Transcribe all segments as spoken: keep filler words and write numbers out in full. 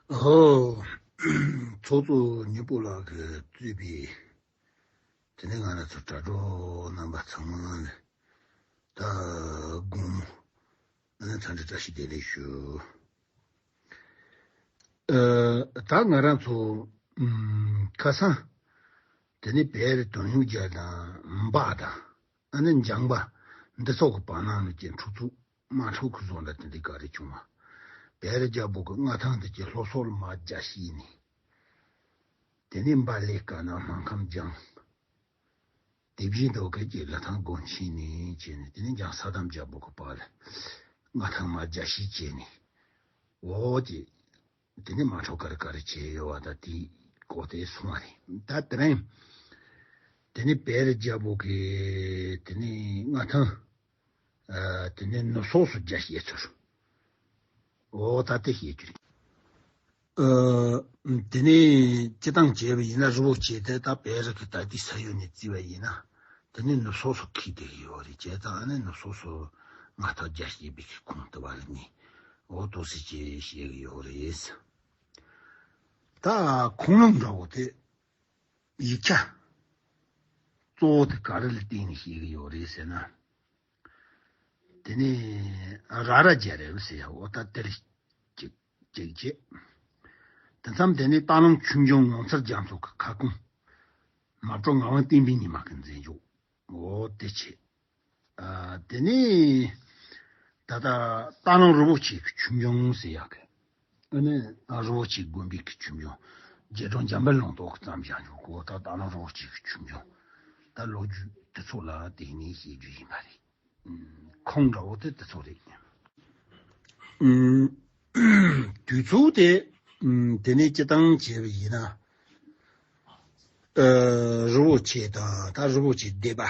ཨོ། ཚོགས་གཙོ་སྙིང་པོ་ལགས་ཀྱིས་གཙོས་པའི་དེ་ནས་ང་རང་ཚོ་དྲ་གྲོགས་རྣམ་པ་ཚང་མ་ལ་ད་དགོང་མོ་ཨ་ནི་འཚམས་འདྲི་བཀྲ་ཤིས་བདེ་ལེགས་ཞུ། ཨ། ད་ང་རང་ཚོ་ཨམ། ཁ་སང་དེ་ནས་བལ་རི་དོན་ཡོད་རྒྱལ་དང་འབའ་དང་ཨ་ནི་འཇང་པ་འདི་ཚོ་གི་བར་ན་ལ་ཀྱི་འཁྲུག་རྩོད་དམག་འཁྲུག་གི་བཟོ་འདྲ་དེ་འདྲ་ག་རེ་བྱུང་བ། བལ་རི་རྒྱལ་པོ་གི་མངའ་ཐང་དེ་ཀྱི་ལྷོ་སོག་ལ་དམག་རྒྱག་ཤེས་ནས། དེ་ནས་འབའ་ལས་ཀ་ན་སྨར་ཁམས་འཇང་། དེ་བཞིན་དུ་སྐད་ཀྱི་ལི་ཐང་དགོན་ཆེན་ནས་བྱས་ནས་དེ་ནས་འཇང་ས་དམ་རྒྱལ་པོ་གི་བར་ལ་མངའ་ཐང་དམག་རྒྱག་ཤེས་བྱས་ནས། འོ་ཀྱི། དེ་ནས་དམག་འཁྲུག་ག་རེ་ག་རེ་བྱས་ཡོད་བ་ད་དེའི་སྐོར་དེ་གསུངས་པ་རེད། ད་དེ་རིང་དེ་ནས་བལ་རི་རྒྱལ་པོ་གི་དེ་ནས་མངའ་ཐང་། ཨ། དེ་ནས་ནུབ་སོག་སུ་རྒྱ་བཤད་ཚུལ། འོ་ད་དེ་བཤད་རྒྱུ་རེད། ཨ། དེ་ནས་སྤྱི་བཏང་བྱས་པ་ཡིན་ན་རི་བོ་ཆེ་དེ་ད་བལ་རི་གི་ད་ལྟའི་ས་ཡུལ་ནས་བརྩིས་པ་ཡིན་ན་དེ་ནས་ནུབ་སོག་སུ་འཁེལ་བསྡད་ཀྱི་ཡོད་རེད། བྱས་ཙང་ཨ་ནི་ནུབ་སོག་སུ་མངའ་ཐང་རྒྱ་བཤད་པའི་གི་ཁུངས་དེ་བ་ལ་ནི་འོ་ཏོག་ཙམ་ཅིག་བཤད་ཀྱི་ཡོད་རེད། ད་ཁུངས་ལུང་འདྲ་བོ་དེ་ཡིག་ཆ་གཙོ་བོ་དེ་ག་རེ་ལ་བརྟེན་ནས་བཤད་ཀྱི་ཡོད་རེད་ཟེར་ན། དེ་ནས་ར་ར་རྒྱལ་རབས་ཟེར་ཡ་འོ་ད་དེར་གཅིག་གཅིག་བྱས། དེ་མཚམས་དེ་ནས་སྟག་ལུང་ཆོས་འབྱུང་ངོ་མཚར་རྒྱ་མཚོ་གི་ཁ་སྐོང་། མ་པྲོ་ངག་དབང་བསྟན་པའི་ཉི་མ་གི་མཛད་འཇུག་འོ་དེ་བྱས། ཨ། དེ་ནས་ད་ལྟ་སྟག་ལུང་རི་བོ་ཆེ་གི་ཆོས་འབྱུང་ཟེར་ཡག་གི། ཨ་ནི་ཨ་རི་བོ་ཆེ་དགོན་པའི་གི་ཆོས་འབྱུང་རྗེ་དྲུང་འཇམ་དཔལ་ལུང་རྟོགས་ཀྱིས་བརྩམས་བཞག་འཇུག་གོ་ད་སྟག་ལུང་རི་བོ་ཆེ་གི་ཆོས་འབྱུང་ད་ལོ་རྒྱུས་དེ་ཚོ་ལ་བརྟེན་ནས་བཤད་རྒྱུ་ཡིན་པ་རེད། ཁུངས་འདྲ་བོ་དེ་དེ་ཚོ་རེད། ཨུམ། དུས་ཚོད་དེ་ཨུམ། དེ་ནས་སྤྱི་བཏང་བྱས་པ་ཡིན་ན། ཨ། རི་བོ་ཆེ་དང་ད་རི་བོ་ཆེ་སྡེ་པ་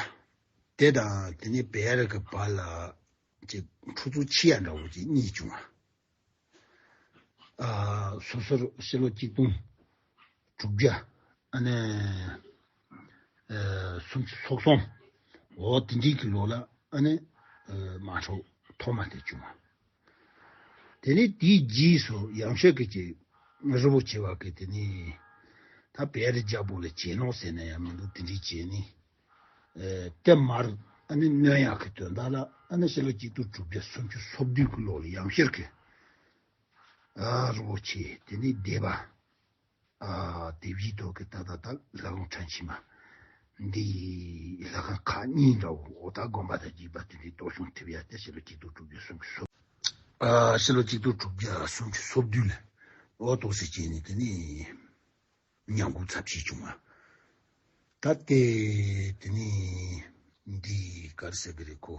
དེ་དང་དེ་ནས་བལ་རི་གི་བར་ལ་ཅིག་འཁྲུག་རྩོད་ཆེ་ཡ་འདྲ་བོ་ཅིག་གཉིས་བྱུང་བ། ཨ། སོ་སོར་ཕྱི་ལོ་ཆིག་སྟོང་དྲུག་བརྒྱ་ཨ་ནི་ཨ་སུམ་ཅུ་སོ་གསུམ། འོ་དེ་འདྲའི་གི་ལོ་ལ་ཨ་ནི་ཨ་དམག་འཁྲུག་ཐོག་མ་དེ་བྱུང་བ། དེ་ནས་དེའི་རྗེས་སུ་ཡང་ཤོད་ཀྱི་ཅིག་རི་བོ་ཆེ་བ་གི་དེ་ནས་ད་བལ་རི་རྒྱལ་པོ་ལ་བྱེད་ནོ་ཟེར་ན་ཡང་མི་འདུག་དེ་འདྲའི་བྱས་ནས། ཨ། དེ་མར་ཨ་ནི་གནོན་ཡག་གི་དོན་དག་ལ་ཨ་ནི་ཕྱི་ལོ་ཆིག་སྟོང་དྲུག་བརྒྱ་སུམ་ཅུ་སོ་བདུན་གི་ལོ་ལ་ཡང་ཤེར་གི། ཨ། རི་བོ་ཆེ་དེ་ནས་སྡེ་པ། ཨ། དེ་བཞིན་དུ་གི་ད་ད་ད་ལ་ལུང་ཕྲན་ཕྱི་མ་འདི་ལྷ་ཁང་ཁག་གཉིས་འདྲ་བོ་འོ་ད་དགོན་པ་དང་བརྒྱུད་པ་དེ་འདྲའི་གཏོར་བཤིག་ཐེབས་ཡ་དེ་ཕྱི་ལོ་ཆིག་སྟོང་དྲུག་བརྒྱ་སུམ་ཅུ་སོ། ཨ། ཕྱི་ལོ་ཆིག་སྟོང་དྲུག་བརྒྱ་སུམ་ཅུ་སོ་བདུན་ལ་འོ་ཏོག་ཙམ་བྱས་ནས་དེ་ནས། མྱང་གུ་ཚབས་ཆེ་བྱུང་བ། ད་ལྟའི་དེ་ནི་འདི་ག་རེ་ཟེར་གི་རེད་ཁོ།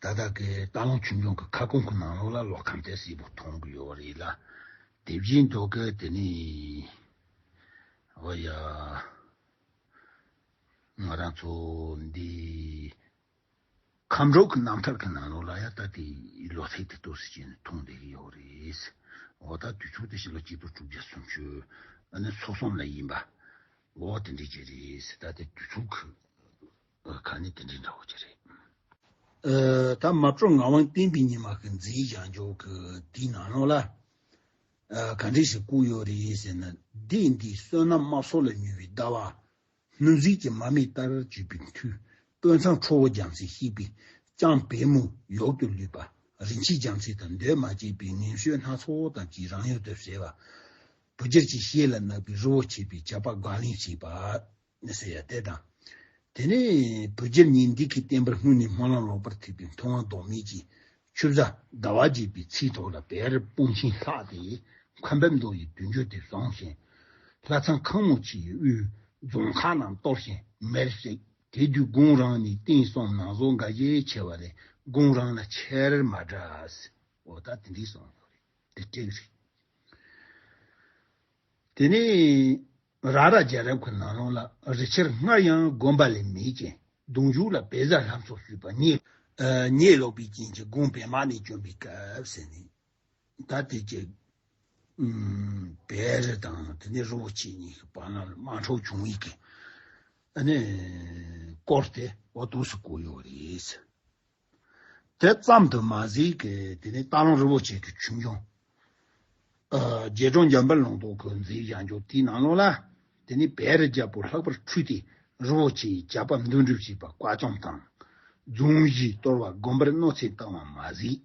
ད་ལྟ་གི་སྟག་ལུང་ཆོས་འབྱུང་གི་ཁ་སྐོང་གི་ནང་ལོགས་ལ་ལོ་ཁམས་དེ་གསལ་པོ་མཐོང་གི་ཡོད་རེད་ལ། དེ་བཞིན་དུ་གི་དེ་ནི་འོ་ཡ། ང་རང་ཚོ་འདི། མཁའ་འགྲོ་གི་རྣམ་ཐར་གྱི་ནང་ལོགས་ལ་ཡང་ད་དེའི་ལོ་ཚིགས་དེ་ཏོག་ཙམ་བྱས་ནས་མཐོང་བསྡད་ཀྱི་ཡོད་རེད། འོ་ད་དུས་ཚོད་དེ་ཕྱི་ལོ་གཅིག་སྟོང་དྲུག་བརྒྱ་སུམ་ཅུ་ཨ་ནི་སོ་གསུམ་ལ་ཡིན་པ། འོ་དེ་འདྲ་ཅིག་རེད། ད་དེ་དུས་ཚོད་ཀྱི་ཁ་ནས་དེ་འདྲ་འདྲ་བོ་ཅིག་རེད། ཨ། ད་མ་པྲོ་ངག་དབང་བསྟན་པའི་ཉི་མ་གི་མཛད་བཞག་འཇོག་གི་དེའི་ནང་ལོགས་ལ། ཨ། ག་འདྲ་ཞིག་བཀོད་ཡོད་རེད་ཟེར་ན། སྡེ་འདིའི་བསོད་ནམས་དམག་ཚོགས་ལ་ཉུལ་བའི་ཟླ་བ། སྣུམ་ཟིལ་གྱི་མར་མེ་ལྟར་གྱུར་པའི་མཐུས་དཔོན་ཚང་ཁྲོ་བོ་རྒྱལ་མཚན་གཤེགས་པའི་ལྕམ་བལ་མོ་ཡུག་ཏུ་ལུས་པ། རིན་ཆེན་རྒྱལ་མཚན་དང་འདོད་མ་བྱས་པའི་ངན་སྤྱོད་སྣ་ཚོགས་དང་བཅས་རང་ཡུལ་དུ་བསལ་བ། བུ་རྒྱུད་ཀྱི་བཤེས་ལ་བསྔགས་པའི་རི་བོ་ཆེ་བའི་ཇག་པ་དགའ་ལན་བྱས་པ། ཟེར་ཡ་དེ་དང་། དེ་ནས་བུ་རྒྱུད་ཉིད་འདི་གི་བསྟན་པར་སྔོན་ནས་སྨོན་ལམ་ལོག་པར་ཐེབས་པའི་མཐུ་དབང་ཟློག་མེད་ཀྱིས། ཆུ་བཟའ་ཟླ་བ་རྒྱས་པའི་ཚེས་ཐོག་ལ་བལ་རི་སྤུངས་ཆེན་ལྷག་སྟེ་མཁའ་འབབ་མདོ་ཡི་དུས་འགྱུར་དེ་བཟུང་ཞིང་། ལྷ་ཚང་ཁང་མོ་ཆེ་ཡི་དབུས་རྫོང་ཁག་རྣམས་གཏོར་ཞིང་མེར་བསྲེགས། དེ་དུས་དགུང་རང་ནས་རྟེན་གསུམ་ནང་བཟོ་འགའ་ཞིག་ཆེ་བ་ལས་དགུང་རང་ལ་ཆེར་མ་གྲགས། འོ་ད་དེ་འདྲའི་གསུངས་ཡོད་རེད། དེ་སྤྲེལ་རེད། དེ་ནས་ར་ར་རྒྱལ་རབས་ཀྱི་ནང་ལོགས་ལ་རི་ཆེར་སྔར་ཡང་དགོན་པ་ལས་མེད་ཅིང་གདུང་བཞུགས་ལ་བེ་ཟ་ལྷ་མཚོ་བསྲུབས་པ་ཉེ་ཨ་ཉེ་ལོག་པའི་རྐྱེན་གྱིས་དགུང་བེ་མ་ནས་བྱོན་པའི་སྐབས་ཟེར་ནས། ད་དེ་གྱི་ཨུམ་བལ་རི་དང་དེ་ནས་རི་བོ་ཆེ་གཉིས་ཀྱི་བར་ན་ལ་དམག་འཁྲུག་བྱུང་བའི་གི་ཨ་ནི་སྐོར་དེ་འོ་དུས་སུ་བཀོད་ཡོད་རེད། དེ་ཙམ་དུ་མ་ཟད་ཀྱི་དེ་ནས་སྟག་ལུང་རི་བོ་ཆེ་གི་ཆོས་འབྱུང་ རྗེ་གྲོང་འཇམ་དཔལ་ལུང་རྟོགས་ཀྱིས་མཛད་བཞག་རྒྱུ་དེའི་ནང་ལོགས་ལ། དེ་ནས་བེ་རི་རྒྱལ་པོ་ལྷག་པར་ཁྲོས་ཏེ་རི་བོ་ཆེའི་རྒྱལ་པོ་འདུལ་སྒྲུབ་བྱས་པ་བཀའ་བཅོམ་དང་། རྫོང་གཞིས་གཏོར་བ་དགོན་པར་གནོད་འཚེ་བཏང་བ་མ་ཟད།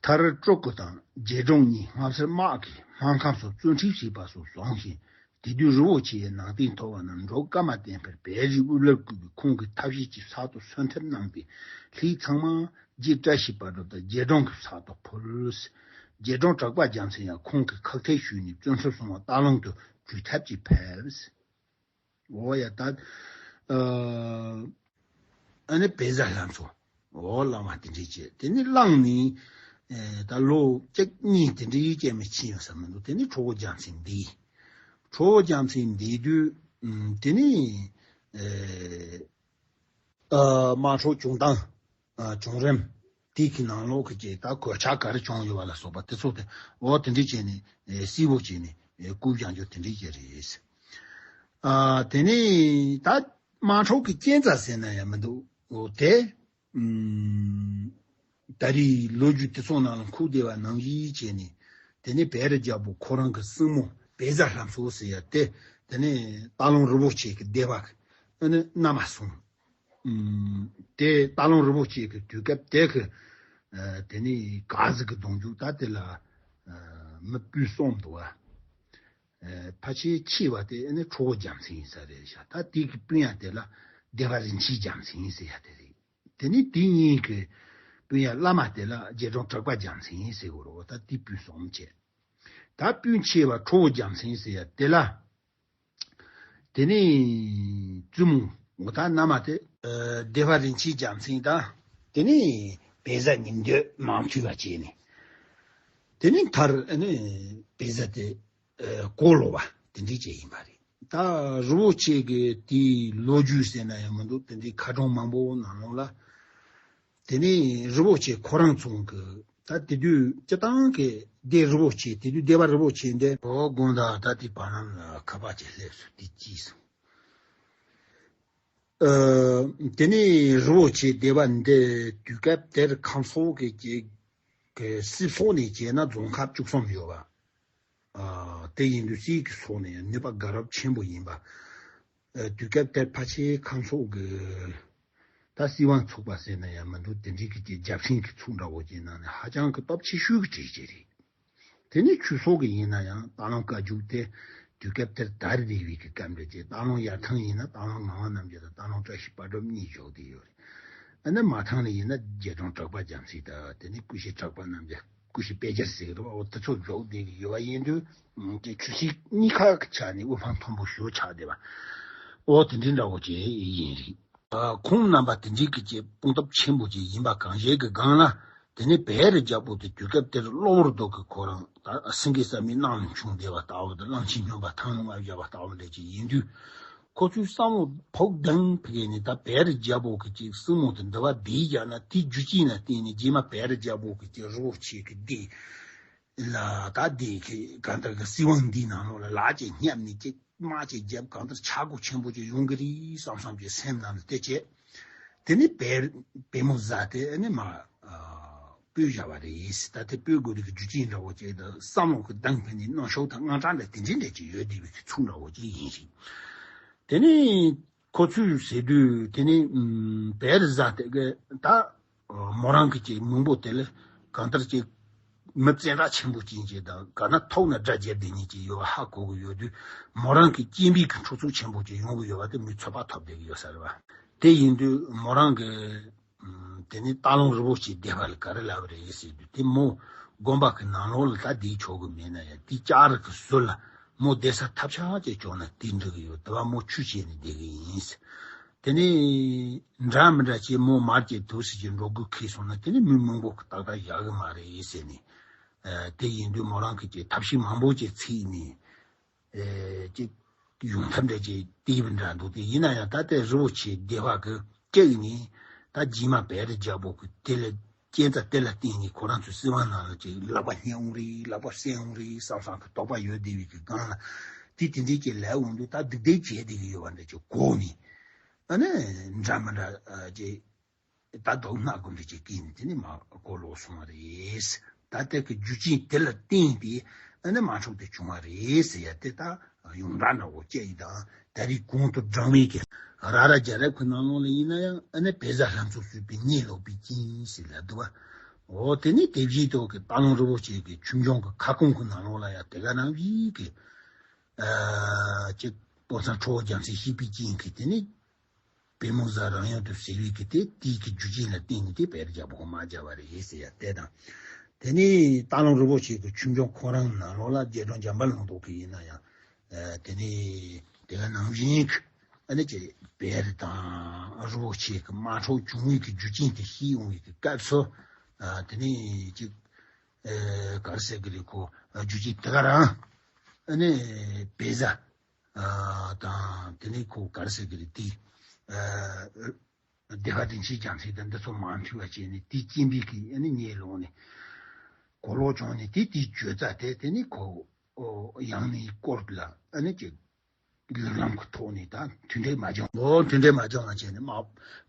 མཐར་སྤྲུལ་སྐུ་དང་རྗེ་གྲོང་གཉིས་སྔ་ཕྱིར་དམག་གིས་སྨར་ཁམས་སུ་བཙན་ཁྲིད་བྱས་པ་སོགས་བྱུང་ཞིང་། དེ་དུས་རི་བོ་ཆེའི་ནང་རྟེན་མཐོ་བ་རྣམས་འབྲོག་ཀ་མ་བསྟན་པར་བེ་རི་དབུ་བླར་བཀོད་པའི་ཁོང་གི་ཐབས་ཤེས་ཀྱིས་ཕྱག་ཏུ་གསོལ་ཐབས་གནང་བས། ལྷའི་ཚངས་མ་རྗེ་བཀྲ་ཤིས་དཔལ་སྒྲོན་དང་རྗེ་གྲོང་གི་ཕྱག་ཏུ་ཕུལ། རྗེ་གྲོང་གྲགས་པ་རྒྱལ་མཚན་ཡང་ཁོང་གིས་ཁག་ཐེག་ཞུས་ནས་བཙན་ཐབས་སོང་བ་སྟག་ལུང་དུ་བྲོས་ཐབས་ཀྱིས་ཕེབས། འོ་ཡ་ད། ཨ་ནི་བེ་ཟ་ལྷ་མཚོ། འོ་བླ་མ་དེ་འདྲས་བྱས་དེ་ནི་བླངས་ནས། ཨེ་ད་ལོ་གཅིག་གཉིས་དེ་འདྲས་ཡིད་ཀྱི་མི་ཕྱིན་ཡོད་ས་མི་འདུག་དེ་ནི་ཁྲོ་བོ་རྒྱལ་མཚན་འདས། ཁྲོ་བོ་རྒྱལ་མཚན་འདས་དུས། ཨུམ་དེ་ནི། ཨེ་ཨ་དམག་འཁྲུག་བྱུང་སྟངས། ཨ་བྱུང་རིམ། དེ་གི་ནང་ལོགས་ཀྱི་ད་གོད་ཆག་ག་རེ་བྱུང་ཡོད་པ་ལ་སོགས་པ་དེ་ཚོ་དེ་འོ་དེ་འདྲས་བྱས་ནས་ཨེ་གསལ་པོ་བྱས་ནས་ཨེ་བཀོད་བཞག་རྒྱུ་དེ་འདྲས་ཅིག་རེད། ཨ་དེ་ནས་ད་དམག་འཁྲུག་གི་རྐྱེན་རྩ་ཟེར་ན་ཡང་མི་འདུག་འོ་དེ། ཨུམ། ད་རེས་ལོ་རྒྱུས་དེ་ཚོ་ནང་ལ་འཁོད་བསྡད་པ་ནང་བཞིན་བྱས་ནས། དེ་ནས་བེ་རི་རྒྱལ་པོ་ཁོ་རང་གི་སྲིང་མོ་བེ་ཟ་ལྷ་མཚོ་ཟེར་ཡ་དེ། དེ་ནས་སྟག་ལུང་རི་བོ་ཆེ་གི་སྡེ་པ་གི་ཨ་ནི་མནའ་མ་སོང་། ཨུམ། དེ་སྟག་ལུང་རི་བོ་ཆེ་གི་དུས་སྐབས་དེ་གི། ཨ་དེ་ནས་ག་ཟིག་གི་གདུང་རྒྱུད་ད་དེ་ལ། ཨ་མི་སྤུན་གསུམ་འདུག་བ། ཨ་ཕལ་ཆེར་ཆེ་བ་དེ་ཨ་ནི་ཁྲོ་བོ་རྒྱལ་མཚན་ཡིན་ས་རེད་ཤག་ད་དེ་གི་སྤུན་ཡ་དེ་ལ་སྡེ་པ་རིན་ཆེན་རྒྱལ་མཚན་ཟེར་ཡ་དེ་རེད། དེ་ནས་དེ་གཉིས་ཀྱི་སྤུན་ཡ་བླ་མ་དེ་ལ་རྗེ་གྲོང་གྲགས་པ་རྒྱལ་མཚན་ཟེར་གོ་རོ། ད་དེ་སྤུན་གསུམ་བྱས། ད་སྤུན་ཆེ་བ་ཁྲོ་བོ་རྒྱལ་མཚན་ཟེར་ཡ་དེ་ལ། དེ་ནས་བཙུན་མོ་འོ་ད་མནའ་མ་དེ་ཨ་སྡེ་པ་རིན་ཆེན་རྒྱལ་མཚན་དང་། དེ་ནས་བེ་ཟ་ཉི་འདོད་མ་མཐུན་པ་བྱས་ནས། དེ་ནས་མཐར་ཨ་ནི་བེ་ཟ་དེ་ཨ་གོ་ལོག་པ་དེ་འདྲས་བྱས་ཡིན་པ་རེད། ད་རི་བོ་ཆེ་གི་དེའི་ལོ་རྒྱུས་ཟེར་ན་ཡང་མི་འདུག་དེ་འདྲའི་ཁ་གྲངས་མང་པོ་ནང་ལོགས་ལ། དེ་ནས་རི་བོ་ཆེ་ཁོ་རང་ཚོ་གི་ད་དེ་དུས་སྤྱི་བཏང་གི་སྡེ་རི་བོ་ཆེ་དེ་དུས་སྡེ་པ་རི་བོ་ཆེ་འདི་འོ་དགོང་དག་ད་དེ་བར་ལམ་ལ་ཁ་པར་ཅིག་སླེབས་སོང་དེ་གྱིས་སོང་། ཨ་དེ་ནས་རི་བོ་ཆེ་སྡེ་པ་འདི་དུས་སྐབས་དེར་ཁམས་སོག་གི་ཀྱི་གི་སྲིབ་སོག་ནས་བྱས་ན་རྫོང་ཁག་བཅུ་གསུམ་ཡོད་པ། ཨ་དེ་ཡིན་དུས་སྲིད་ཀྱི་སོག་ནས་ནུས་པ་དགའ་རབ་ཆེན་པོ་ཡིན་པ། ཨ་དུས་སྐབས་དེར་ཕལ་ཆེར་ཁམས་སོག་གི་ད་སྲིད་དབང་ཚུགས་པ་ཟེར་ན་ཡང་མི་འདུག་དེ་འདྲའི་གི་ཀྱི་རྒྱབ་ཤིང་གི་ཚུགས་འདྲ་བོ་ཅིག་ནང་ནས་ཧ་ཅང་གི་སྟོབས་ཆེ་ཤོས་ཀྱི་གྲས་ཅིག་རེད། དེ་ནས་ཆོས་སོག་གི་ཡིན་ན་ཡང་སྟག་ལུང་བཀའ་བརྒྱུད་དེ་དུས་སྐབས་དེར་དར་བསྡད་པའི་གི་སྐབས་འདྲ་ཅིག་སྟག་ལུང་ཡར་ཐང་ཡིན་ན་སྟག་ལུང་ངག་དབང་རྣམ་རྒྱལ་དང་སྟག་ལུང་བཀྲ་ཤིས་དཔལ་སྒྲོན་གཉིས་བཞུགས་བསྡད་ཡོད་རེད། ཨ་ནི་མར་ཐང་ནས་ཡིན་ན་རྗེ་གྲོང་གྲགས་པ་རྒྱལ་མཚན་དང་དེ་ནས་ཀུ་ཤའི་གྲགས་པ་རྣམ་རྒྱལ། ཀུ་ཤའི་དཔེ་རྒྱལ་ཟེར་གི་རེད་བ། འོ་དེ་ཚོ་འཇོག་བསྡད་ཀྱི་ཡོད་པ་ཡིན་དུས། དེ་ཆོས་སྲིད་གཉིས་ཀ་གི་ཆ་ནས་དབུ་འཕང་མཐོན་པོ་ཞེ་པོ་ཆགས་བསྡད་པ། འོ་དེ་འདྲའི་འདྲ་བོ་ཅིག་ཡིན་རེད། ཨ་ཁོང་རྣམ་པ་དེ་འདྲའི་གི་ཅིག་དཔུང་སྟོབས་ཆེན་པོ་ཅིག་ཡིན་པ་གང་ཞིག་གི་སྒང་ལ། དེ་ནས་བལ་རི་རྒྱལ་པོ་དེ་དུས་སྐབས་དེར་གློ་བུར་དུ་གི་ཁོ་རང་ད་སེང་གེ་བསམ་ཡས་གནག་ལ་མཆོངས་བསྡད་པ་ལྟ་བུ་དང་གླང་ཆེན་སྨྱོན་པ་ཐང་ལ་མངའ་བཞག་པ་ལྟ་བུ་འདྲ་ཅིག་ཡིན་དུས། ཁོ་ཚོའི་བསམ་བློ་ཕོག་དང་ཕ་གི་ནས་ད་བལ་རི་རྒྱལ་པོ་གི་ཅིག་སྲིང་མོ་དེ་འདི་བ་བསྡད་བཞག་ན་དེའི་རྒྱུ་རྐྱེན་ལ་བརྟེན་ནས་རྗེས་མ་བལ་རི་རྒྱལ་པོ་གི་ཅིག་རི་བོ་ཆེ་གི་སྡེ་ལ་ད་སྡེ་གི་གང་ལྟར་གི་སྲིད་དབང་འདིའི་ནང་ལོགས་ལ་ལག་ཅིག་བསྙབས་ནས་ཅིག་དམག་ཅིག་བརྒྱབ་གང་ལྟར་ཆག་སྒོ་ཆེན་པོ་ཅིག་ཡོང་གི་རེད་བསམ་བསམ་གྱི་སེམས་ནང་ལ་དེ་བྱས། དེ་ནས་བལ་བལ་མོ་བཟའ་དེ་ནི་མ་སྤོས་བཞག་པ་རེད། ད་དེ་སྤོས་དགོས་རིགས་ཀྱི་རྒྱུ་རྐྱེན་འདྲ་བོ་ཅིག་དང་བསམ་བློ་གི་གདེང་འཕེན་ནས་གནོན་ཤུགས་དང་དངངས་སྐྲག་འདྲ་དེ་འདྲའི་འདྲ་ཅིག་ཡོད་བསྡད་པའི་གི་ཚུལ་འདྲ་བོ་ཅིག་ཡིན་རེད། དེ་ནས་ཁོ་ཚོས་ཟེར་དུས་དེ་ནས་བལ་བཟའ་དེ་གི་ད་མོ་རང་གི་ཅིག་མིང་པོ་དེ་ལ་གང་ལྟར་ཅིག་མི་བཙན་དྲག་ཆེན་པོ་ཅིག་ཅིག་དང་ག་ན་ཐོག་ན་དགྲ་རྒྱབ་བསྡད་མཁན་ཅིག་ཡོད་པ་ཧ་གོ་གི་ཡོད་དུས་མོ་རང་གི་སྐྱེས་འབུལ་གྱི་འཁྲུག་རྩོད་ཆེན་པོ་ཅིག་ཡོང་གི་ཡོད་པ་དེ་མོས་ཚོད་དཔག་ཐོབ་བསྡད་ཀྱི་ཡོད་ས་རེད་བ། དེ་ཡིན་དུས་མོ་རང་གི་དེ་ནས་སྟག་ལུང་རི་བོ་ཆེའི་སྡེ་པ་ལ་ག་རེ་ལབ་པ་རེད་ཟེར་དུས་དེ་མོ་དགོན་པ་གི་ནང་ལོགས་ལ་ད་བསྡད་ཆོག་གི་མེད་ན་ཡང་དེ་ལྕགས་རི་གི་ཟུར་ལ་མོ་བསྡད་ས་ཐབས་ཆག་ཅིག་བྱུང་ན་དེ་འགྲིག་གི་ཡོད། དེ་བ་མོ་ཆོས་བྱས་ནས་བསྡད་གི་ཡིན། དེ་ནས་འདྲ་མི་འདྲ་ཅིག་མོ་མར་གྱི་དུས་སུ་ཅིག་འགྲོ་དགོས་ཁེལ་སོང་ན་དེ་ནས་མི་མང་པོ་གི་ཏག་ཏག་བཞག་གི་མ་རེད་ཟེར་ནས། ཨ་དེ་ཡིན་དུས་མོ་རང་གིས་ཀྱི་ཐབས་ཤེས་མང་པོ་ཅིག་ཚིག་ནས་ཨེ་ཅིག་ཡོང་ཐབས་འདྲ་ཅིག་བལྟས་པ་འདྲ་འདུག་དེ་ཡིན་ན་ཡང་ད་ལྟའི་རི་བོ་ཆེའི་སྡེ་པ་གི་སྐད་ནས་ད་རྗེས་མ་བལ་རི་རྒྱལ་པོ་གི་དེ་ལ་རྐྱེན་རྩ་དེ་ལ་བརྟེན་ནས་ཁོ་རང་ཚོའི་སྲིད་དབང་ནང་ལ་ཅིག་ལག་པ་སྙེག་འོང་རེད། ལག་པ་བསད་འོང་རེད་བསམ་བསམ་གི་དོགས་པ་ཡོད་བསྡད་པའི་གི་སྒང་ལ་དེ་དེ་འདྲའི་ཅིག་ལབ་འོང་དུས་ད་སྡིག་སྡིག་བྱས་བསྡད་ཀྱི་ཡོད་པ་འདྲ་ཅིག་གོ་ནས་ཨ་ནི་འདྲ་མི་འདྲ་ཅིག་ད་དོགས་སྣང་དགོས་འདྲ་ཅིག་སྐྱེས་ནས་དེ་ནས་མར་གོ་ལོག་སོང་བ་རེད། ད་ལྟའི་གི་རྒྱུ་རྐྱེན་དེ་ལ་བརྟེན་ཏེ་ཨ་ནི་དམག་འཁྲུག་དེ་བྱུང་བ་རེད་ཟེར་ཡ་དེ་ད་ཡོངས་གྲགས་འདྲ་བོ་བཅས་ཡིན། ད་ད་རེས་གོང་དུ་བགྲངས་མེད་ཀྱི་ར་ར་རྒྱལ་རབས་ཀྱི་ནང་ལོགས་ལ་ཡིན་ན་ཡང་ཨ་ནི་བལ་བཟའ་ལྷ་མཚོ་གསོད་པའི་གཉེན་ལོག་པའི་རྐྱེན་ཟེར་ལབ་འདུག་བ། འོ་དེ་ནི་དེ་བཞིན་དུ་གི་སྟག་ལུང་རི་བོ་ཆེ་གི་ཆོས་འབྱུང་གི་ཁ་སྐོང་གི་ནང་ལོགས་ལ་ཡང་དེ་ག་ནང་བཞིན་གི་ཨ་ཅིག་པོ་ཚང་ཁྲོ་བོ་རྒྱལ་མཚན་གཤེགས་པའི་རྐྱེན་གྱིས་དེ་ནི་བལ་མོ་བཟའ་རང་ཡུལ་དུ་ཟེར་བའི་གི་དེ་དེའི་གི་རྒྱུ་རྐྱེན་ལ་བརྟེན་ནས་དེ་བལ་རྒྱལ་པོ་གི་དམག་རྒྱབ་པ་རེད་ཟེར་ཡ་དེ་དང་། དེ་ནི་སྟག་ལུང་རི་བོ་ཆེ་གི་ཆོས་འབྱུང་ཁོ་རང་ནང་ལོགས་ལ་རྒྱལ་སྒྲོན་འཇམ་དཔལ་ལུང་རྟོགས་ཀྱི་ཡིན་ན་ཡང་། ཨ་དེ་ནི་དེ་ག་ནང་བཞིན་གི་ཨ་ནི་ཅིག་བལ་རི་དང་རི་བོ་ཆེ་གི་དམག་འཁྲུག་བྱུང་བའི་གི་རྒྱུ་རྐྱེན་དེ་ཤེས་ཡོང་བའི་གི་སྐབས་སུ། ཨ་དེ་ནི་ཅིག་ཨ་ག་རེ་ཟེར་གི་རེད། ཁོ་རྒྱུ་རྐྱེན་དེ་ག་རང་ཨ་ནི་བལ་བཟའ་ཨ་དང་དེ་ནི་ཁོ་ག་རེ་ཟེར་གི་རེད། དེ་ཨ་སྡེ་པ་དེ་འཆི་རྒྱ་མཚན་དང་འདི་ཚོ་མ་མཐུན་པ་བྱས་ནས་དེ་སྐྱེན་པའི་གི་ཨ་ནི་གཉེན་ལོག་ནས་གོ་ལོག་བྱུང་ནས་དེ་དེའི་བརྗོད་རྩ་དེ་དེ་ནི་ཁོ་ཡང་ནས་སྐོར་ལ་ཨ་ནི་ཅིག་ལུག་ལམ་གྱི་ཐོག་ནས་ད་མཐུན་འབྲེལ་མ་བྱུང་། ཨོ་མཐུན་འབྲེལ་མ་བྱུང་བ་བྱས་ནས་དམག་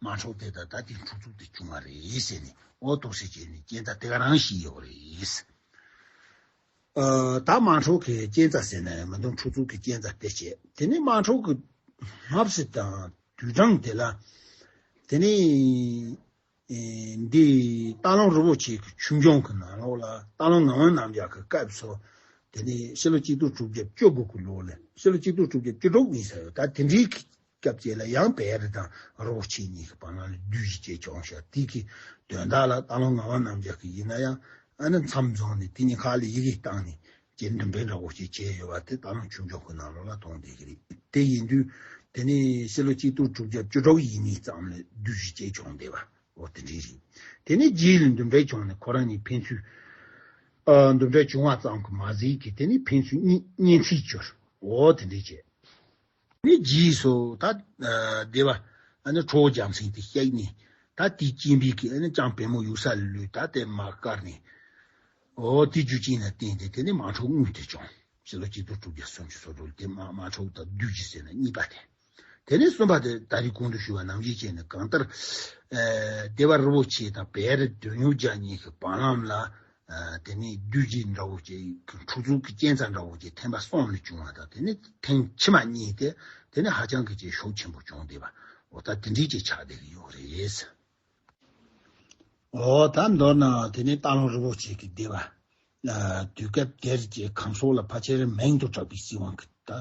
དམག་འཁྲུག་དེ་དང་ད་དེ་འཁྲུག་རྩོད་དེ་བྱུང་བ་རེད་ཟེར་ནས། ཨོ་ཏོག་ཙམ་བྱས་ནས་རྐྱེན་རྩ་དེ་ག་རང་ཞིག་ཡོད་རེད། ཨ་ད་དམག་འཁྲུག་གི་རྐྱེན་རྩ་ཟེར་ན་ཡང་མི་འདུག་འཁྲུག་རྩོད་ཀྱི་རྐྱེན་རྩ་དེ་བྱས། དེ་ནས་དམག་འཁྲུག་གི་སྔ་ཕྱི་དང་དུས་གྲངས་དེ་ལ་དེ་ནས། ཨེ་འདི་སྟག་ལུང་རི་བོ་ཆེ་གི་ཆོས་འབྱུང་གི་ནང་ལོགས་ལ་སྟག་ལུང་ངག་དབང་རྣམ་རྒྱལ་གྱི་སྐབས་སུ། དེ་ནས་ཕྱི་ལོ་གཅིག་སྟོང་དྲུག་བརྒྱ་བཅུ་དགུ་གི་ལོ་ལ་ཕྱི་ལོ་གཅིག་སྟོང་དྲུག་བརྒྱ་བཅུ་དྲུག་ཡིན་ས་ཡོད། ད་དེ་འདྲའི་སྐབས་ཅིག་ལ་ཡང་བལ་རི་དང་རི་བོ་ཆེ་གཉིས་ཀྱི་བར་ན་ལ་བདུད་ཀྱི་རྐྱེན་བྱུང་ཤག་དེ་གི་དོན་དག་ལ་སྟག་ལུང་ངག་དབང་རྣམ་རྒྱལ་གྱི་ཡིན་ན་ཡང་ཨ་ནི་མཚམས་འཛོམས་ནས་དེ་གཉིས་ཁ་ལ་ཡི་གེ་བཏང་ནས་རྗེ་འདུམ་འགྲིག་འདྲ་བོ་ཞིག་བྱས་ཡོད་པ་དེ་སྟག་ལུང་ཆོས་འབྱུང་གི་ནང་ལོགས་ལ་མཐོང་བསྡད་ཀྱི་རེད། དེ་ཡིན་དུས་དེ་ནས་ཕྱི་ལོ་གཅིག་སྟོང་དྲུག་བརྒྱ་བཅུ་དྲུག་ཡིན་མིན་ཙམ་ལ་བདུད་ཀྱི་རྐྱེན་བྱུང་བསྡད་པ། འོ་དེ་འདྲ་རེད། དེ་ནས་རྗེ་ལ་འདུམ་འགྲིག་བྱུང་ནས་ཁོ་རང་གཉིས་ཕན་ཚུན་ཨ་འདུམ་འགྲིག་བྱུང་བ་ཙམ་གྱིས་མ་ཟད་ཀྱི་དེ་ནས་ཕན་ཚུན་གཉེན་གཉེན་ཚིག་གྱུར། འོ་དེ་འདྲ་བྱས། ནས་རྗེས་སུ་ད་ཨ་སྡེ་པ་ཨ་ནི་ཁྲོ་བོ་རྒྱལ་མཚན་དེ་གཤེགས་ནས་ད་དེའི་རྐྱེན་པས་ཀྱི་ཨ་ནི་ལྕམ་བལ་མོ་ཡུགས་ས་ལ་ལུས། ད་དེ་དམག་བཀར་ནས། འོ་དེ་རྒྱུ་རྐྱེན་ལ་བརྟེན་ཏེ་དེ་ནས་དམག་འཁྲུག་དངོས་དེ་བྱུང་། ཕྱི་ལོ་གཅིག་སྟོང་དྲུག་བརྒྱ་སུམ་ཅུ་སོ་དྲུག་དེ་དམག་དམག་འཁྲུག་དང་བདུད་ཀྱི་ཟེར་ན་གཉིས་པ་དེ། དེ་ནས་གསུམ་པ་དེ་ད་རེས་གོང་དུ་ཞུས་པ་ནང་བཞིན་བྱས་ནས་གང་ལྟར་ཨ་སྡེ་པ་རི་བོ་ཆེ་དང་བལ་རི་འདོད་ཡོན་རྒྱལ་གཉིས་ཀྱི་བར་ལམ་ལ། ཨ་དེ་ནས་བདུད་ཀྱི་འདྲ་བོ་ཅིག་འཁྲུག་རྩོད་ཀྱི་རྐྱེན་རྩ་འདྲ་བོ་ཅིག་ཐེངས་མ་གསུམ་ལ་བྱུང་བ་དང་། དེ་ནས་ཐེངས་ཕྱི་མ་གཉིས་དེ་དེ་ནས་ཧ་ཅང་གི་ཅིག་ཤུགས་ཆེན་པོ་བྱུང་བསྡད་པ། འོ་ད་དེ་འདྲའི་ཅིག་ཆགས་བསྡད་ཀྱི་ཡོད་རེད། འོ་ད་མདོར་ན་དེ་ནས་སྟག་ལུང་རི་བོ་ཆེ་གི་སྡེ་པ་ཨ་དུས་སྐབས་དེར་ཅིག་ཁམས་ཕྱོགས་ལ་ཕལ་ཆེར་མིང་དུ་གྲགས་པའི་སྲིད་དབང་གི་ད་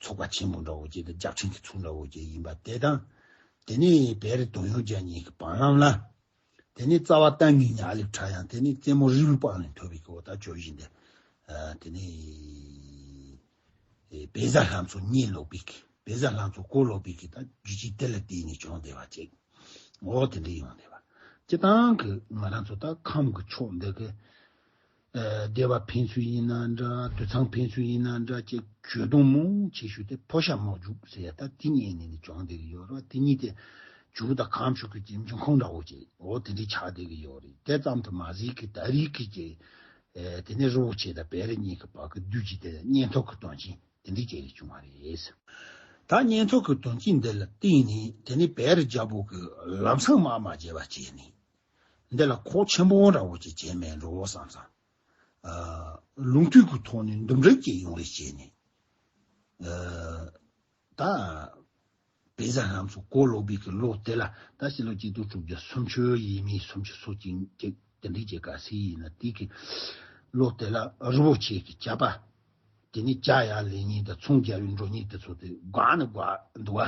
ཚོགས་པ་ཆེན་པོ་འདྲ་བོ་ཅིག་དང་རྒྱལ་ཕྲན་གྱི་ཚོགས་འདྲ་བོ་ཅིག་ཡིན་པ་དེ་དང་། དེ་ནས་བལ་རི་འདོད་ཡོན་རྒྱལ་གཉིས་ཀྱི་བར་ལམ་ལ། དེ་ནས་རྩ་བ་ཏན་གྱི་ཉག་གླིང་ཁྲ་ཡང་། དེ་ནས་རྩེ་མོ་རི་བོའི་སྤང་ལ་ཐོབ་པའི་གི་འོ་ད་ཇོ་བཞིན་དེ། ཨ་དེ་ནས་ཨེ་བལ་བཟའ་ལྷ་མཚོ་གཉེན་ལོག་པའི་གི་བལ་བཟའ་ལྷ་མཚོ་གོ་ལོག་པའི་གི་ད་རྒྱུ་རྐྱེན་དེ་ལ་བརྟེན་ནས་བྱུང་བསྡད་པ་ཅིག་འོ་དེ་འདྲ་ཡོང་བསྡད་པ། སྤྱིར་བཏང་གི་ང་རང་ཚོ་ད་ཁམས་ཀྱི་ཕྱོགས་འདི་གི་ཨ་སྡེ་པ་ཕན་ཚུན་ཡིན་ན་འདྲ། དུད་ཚང་ཕན་ཚུན་ཡིན་ན་འདྲ། ཅིག་གྱོད་དོན་མང་ཆེ་ཤོས་དེ་ཕོ་ཤ་མོ་རྒྱུག་ཟེར་ཡ་ད་དེ་གཉིས་ནས་ནི་བྱུང་བསྡད་ཀྱི་ཡོད་རེད། དེ་གཉིས་དེ་ཇོ་བོ་དང་ཁམས་ཕྱོགས་ཀྱི་འབྱུང་ཁུངས་འདྲ་བོ་ཅིག་འོ་དེ་འདྲའི་ཆགས་བསྡད་ཀྱི་ཡོད་རེད། དེ་ཙམ་དུ་མ་ཟད་ཀྱི་ད་རེས་ཀྱི་ཅིག་ཨ་དེ་ནས་རི་བོ་ཆེ་དང་བལ་རི་གཉིས་ཀྱི་བར་གྱི་བདུད་ཀྱི་དེ་གཉེན་ཐོག་གི་དོན་རྐྱེན་དེ་འདྲའི་ཅིག་ལས་བྱུང་བ་རེད། ད་གཉེན་ཐོག་གི་དོན་རྐྱེན་འདི་ལ་བརྟེན་ནས་དེ་ནས་བལ་རི་རྒྱལ་པོ་གི་ལམ་སང་དམག་མ་བརྗེད་པ་བྱས་ནས། འདི་ལ་ཁོག་ཆེན་པོ་འདྲ་བོ་ཅིག་བྱས་མེད་འགྲོ་བསམ་བསམ། ཨ་ལུང་སྟོད་ཀྱི་ཐོག་ནས་འདུམ་འགྲིག་ཅིག་ཡོང་རེ་བྱས་ནས། ཨ་ད་བལ་བཟའ་ལྷ་མཚོ་གོ་ལོག་པའི་གི་ལོ་དེ་ལ་ད་ཕྱི་ལོ་གཅིག་སྟོང་དྲུག་བརྒྱ་སུམ་ཅུ་ཡས་མས་སུམ་ཅུ་སོ་གཅིག་དེ་འདྲའི་ཅིག་ག་ཟེ་ཡིན་ན། དེ་གི་ལོ་དེ་ལ་རི་བོ་ཆེ་གི་བྱ་པ། དེ་ནས་བྱ་ཡར་ལེན་མཁན་དང་ཚོང་རྒྱག་པའི་འགྲོ་མཁན་དེ་ཚོ་དེ་སྒོ་ནས་སྒོ་འདུག་བ།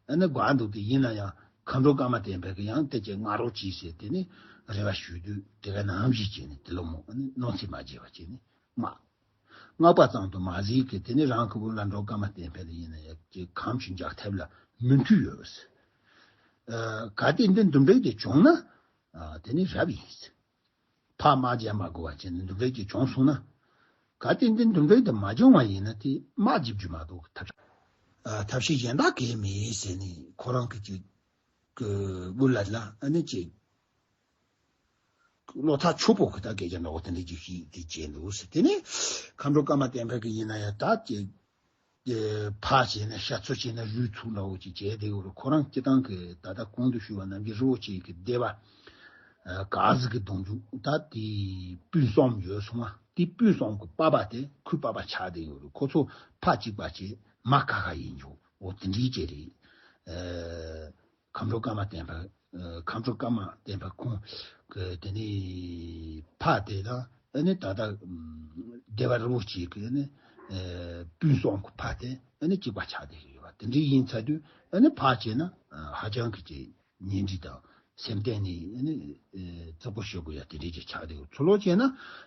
ཨ་ནི་སྒོ་འདུག་དེ་ཡིན་ན་ཡང་མཁའ་འགྲོ་ཀརྨ་བསྟན་འཕེལ་གྱིས་ཡང་དེ་ཅིག་སྔ་རོགས་གྱིས་ཟེར་དེ་ནས་རེ་བ་ཞུས་དུས། དེ་ག་ནང་བཞིན་བྱས་ནས་དེ་ལོ་མོ་ཨ་ནི་གནང་ཚེ་མ་བརྗེད་པ་བྱས་ནས་མངགས། མངགས་པ་ཙམ་དུ་མ་ཟད་ཀྱི་དེ་ནས་རང་གི་བུ་ལ་འགྲོ་ཀརྨ་བསྟན་འཕེལ་ཡིན་ན་ཡང་ཀྱི་གང་བྱུང་རྒྱག་ཐབས་ལ་མོས་མཐུན་ཡོད། ཨ་གལ་ཏེ་འདི་འདུམ་འགྲིག་དེ་བྱུང་ན་ཨ་དེ་ནས་རབ་ཡིན། ཕར་དམག་རྒྱག་མ་དགོས་པ་བྱས་ནས་འདུམ་འགྲིག་ཅིག་བྱུང་སོང་ན། གལ་ཏེ་འདི་འདུམ་འགྲིག་དེ་མ་བྱུང་བ་ཡིན་ན་དེ་དམག་རྒྱག་རྒྱུ་མ་གཏོགས་ཐབས་ཨ་ཐབས་ཤེས་གཞན་དག་གང་ཡང་མེད་ཟེར་ནས་ཁོ་རང་གི་ཅིག་གི་དབུ་ལ་ལ་ཨ་ནི་ཅིག་བློ་ཐག་ཆོད་པོ་གི་ད་སྐད་ཆ་འདྲ་བོ་དེ་འདྲ་ཅིག་ཞིག་དེ་བྱས་འདུག་ཟེར། དེ་ནས་མཁའ་འགྲོ་ཀརྨ་བསྟན་འཕེལ་གྱིས་ཡིན་ན་ཡང་ད་ཅིག་ཨེ་ཕར་བྱས་ན་ཤ་ཚུགས་བྱས་ན་རུས་ཚུགས་འདྲ་བོ་ཅིག་བྱས་བསྡད་ཡོད་རེད། ཁོ་རང་སྤྱིར་བཏང་གི་ད་ལྟ་གོང་དུ་ཞུས་པ་ནང་བཞིན་རི་བོ་ཆེ་གི་སྡེ་པ་ ག་ཟིག་གི་གདུང་རྒྱུད་ད་དེ་སྤུན་གསུམ་ཡོད་སོང་ང་། དེ་སྤུན་གསུམ་གི་པ་ཕ་དེ་ཁོའི་པ་ཕ་ཆགས་བསྡད་ཡོད་རེད། ཁོ་ཚོ་ཕ་གཅིག་པ་བྱས་མ་ཁ་ཁ་ཡིན་རྒྱུ་འོ་དེ་འདྲའི་ཅིག་རེད། ཨ། མཁའ་འགྲོ་ཀརྨ་བསྟན་པ། ཨ། མཁའ་འགྲོ་ཀརྨ་བསྟན་པ་ཁོང་གི་དེ་ནས་ཕ་དེ་དང་ཨ་ནི་ད་ལྟ་ཨམ་སྡེ་པ་རི་བོ་ཆེ་གི་ཨ་ནི་ཨ་སྤུན་གསུམ་གི་ཕ་དེ་ཨ་ནི་གཅིག་པ་ཆགས་བསྡད་ཀྱི་ཡོད་པ་དེ་འདྲ་ཡིན་ཚར་དུས་ཨ་ནི་ཕ་བྱས་ན་ཨ་ཧ་ཅང་གི་ཅིག་གཉེན་སྒྲིག་དང་སེམས་གཏིང་ནས་ཨ་ནི་ཨ་བརྩི་བཀུར་ཞུ་དགོས་ཡ་དེ་འདྲ་ཅིག་ཆགས་བསྡད་ཀྱི། ཚུར་ལོག་བྱས་ན་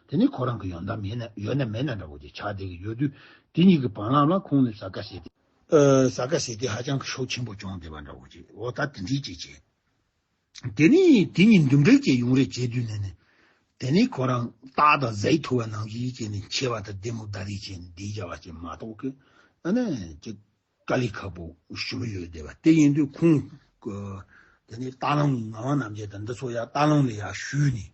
དེ་ནི་ཁོ་རང་གི་ཡོན་བདག་མེད་ན་ཡོད་ན་མེད་ན་འདྲ་བོ་ཅིག་ཆགས་བསྡད་ཀྱི་ཡོད་དུས་དེ་གཉིས་ཀྱི་བར་ལམ་ལ་ཁོང་ནས་ཟ་དཀའ་བྱས་ཏེ། ཨ། ཟ་དཀའ་ཟེར་དུས་ཧ་ཅང་གི་ཤུགས་ཆེན་པོ་བྱུང་བསྡད་པ་འདྲ་བོ་ཅིག་འོ་ད་དེ་འདྲའི་ཅིག་བྱས། དེ་ནས་དེ་གཉིས་འདུམ་འགྲིག་ཅིག་ཡོང་རེ་བྱེད་དུས་ནས་ནི། དེ་ནས་ཁོ་རང་སྟག་དང་གཟིག་ཐུག་པ་ནང་བཞིན་བྱས་ནས་མཆེ་བ་དང་ལྡེ་མོ་བསྡད་རེས་བྱས་ནས་སྡིག་བྱ་བ་ཅིག་མ་གཏོགས་ཀི། ཨ་ནི་ཅིག་དཀའ་ལས་ཁག་པོ་ཞེ་པོ་ཡོད་བསྡད་པ་དེ་ཡིན་དུས་ཁོང་གི་དེ་ནས་སྟག་ལུང་ངག་དབང་རྣམ་རྒྱལ་དང་འདི་ཚོ་ཡར་སྟག་ལུང་ལ་ཡར་བཞུད་ནས།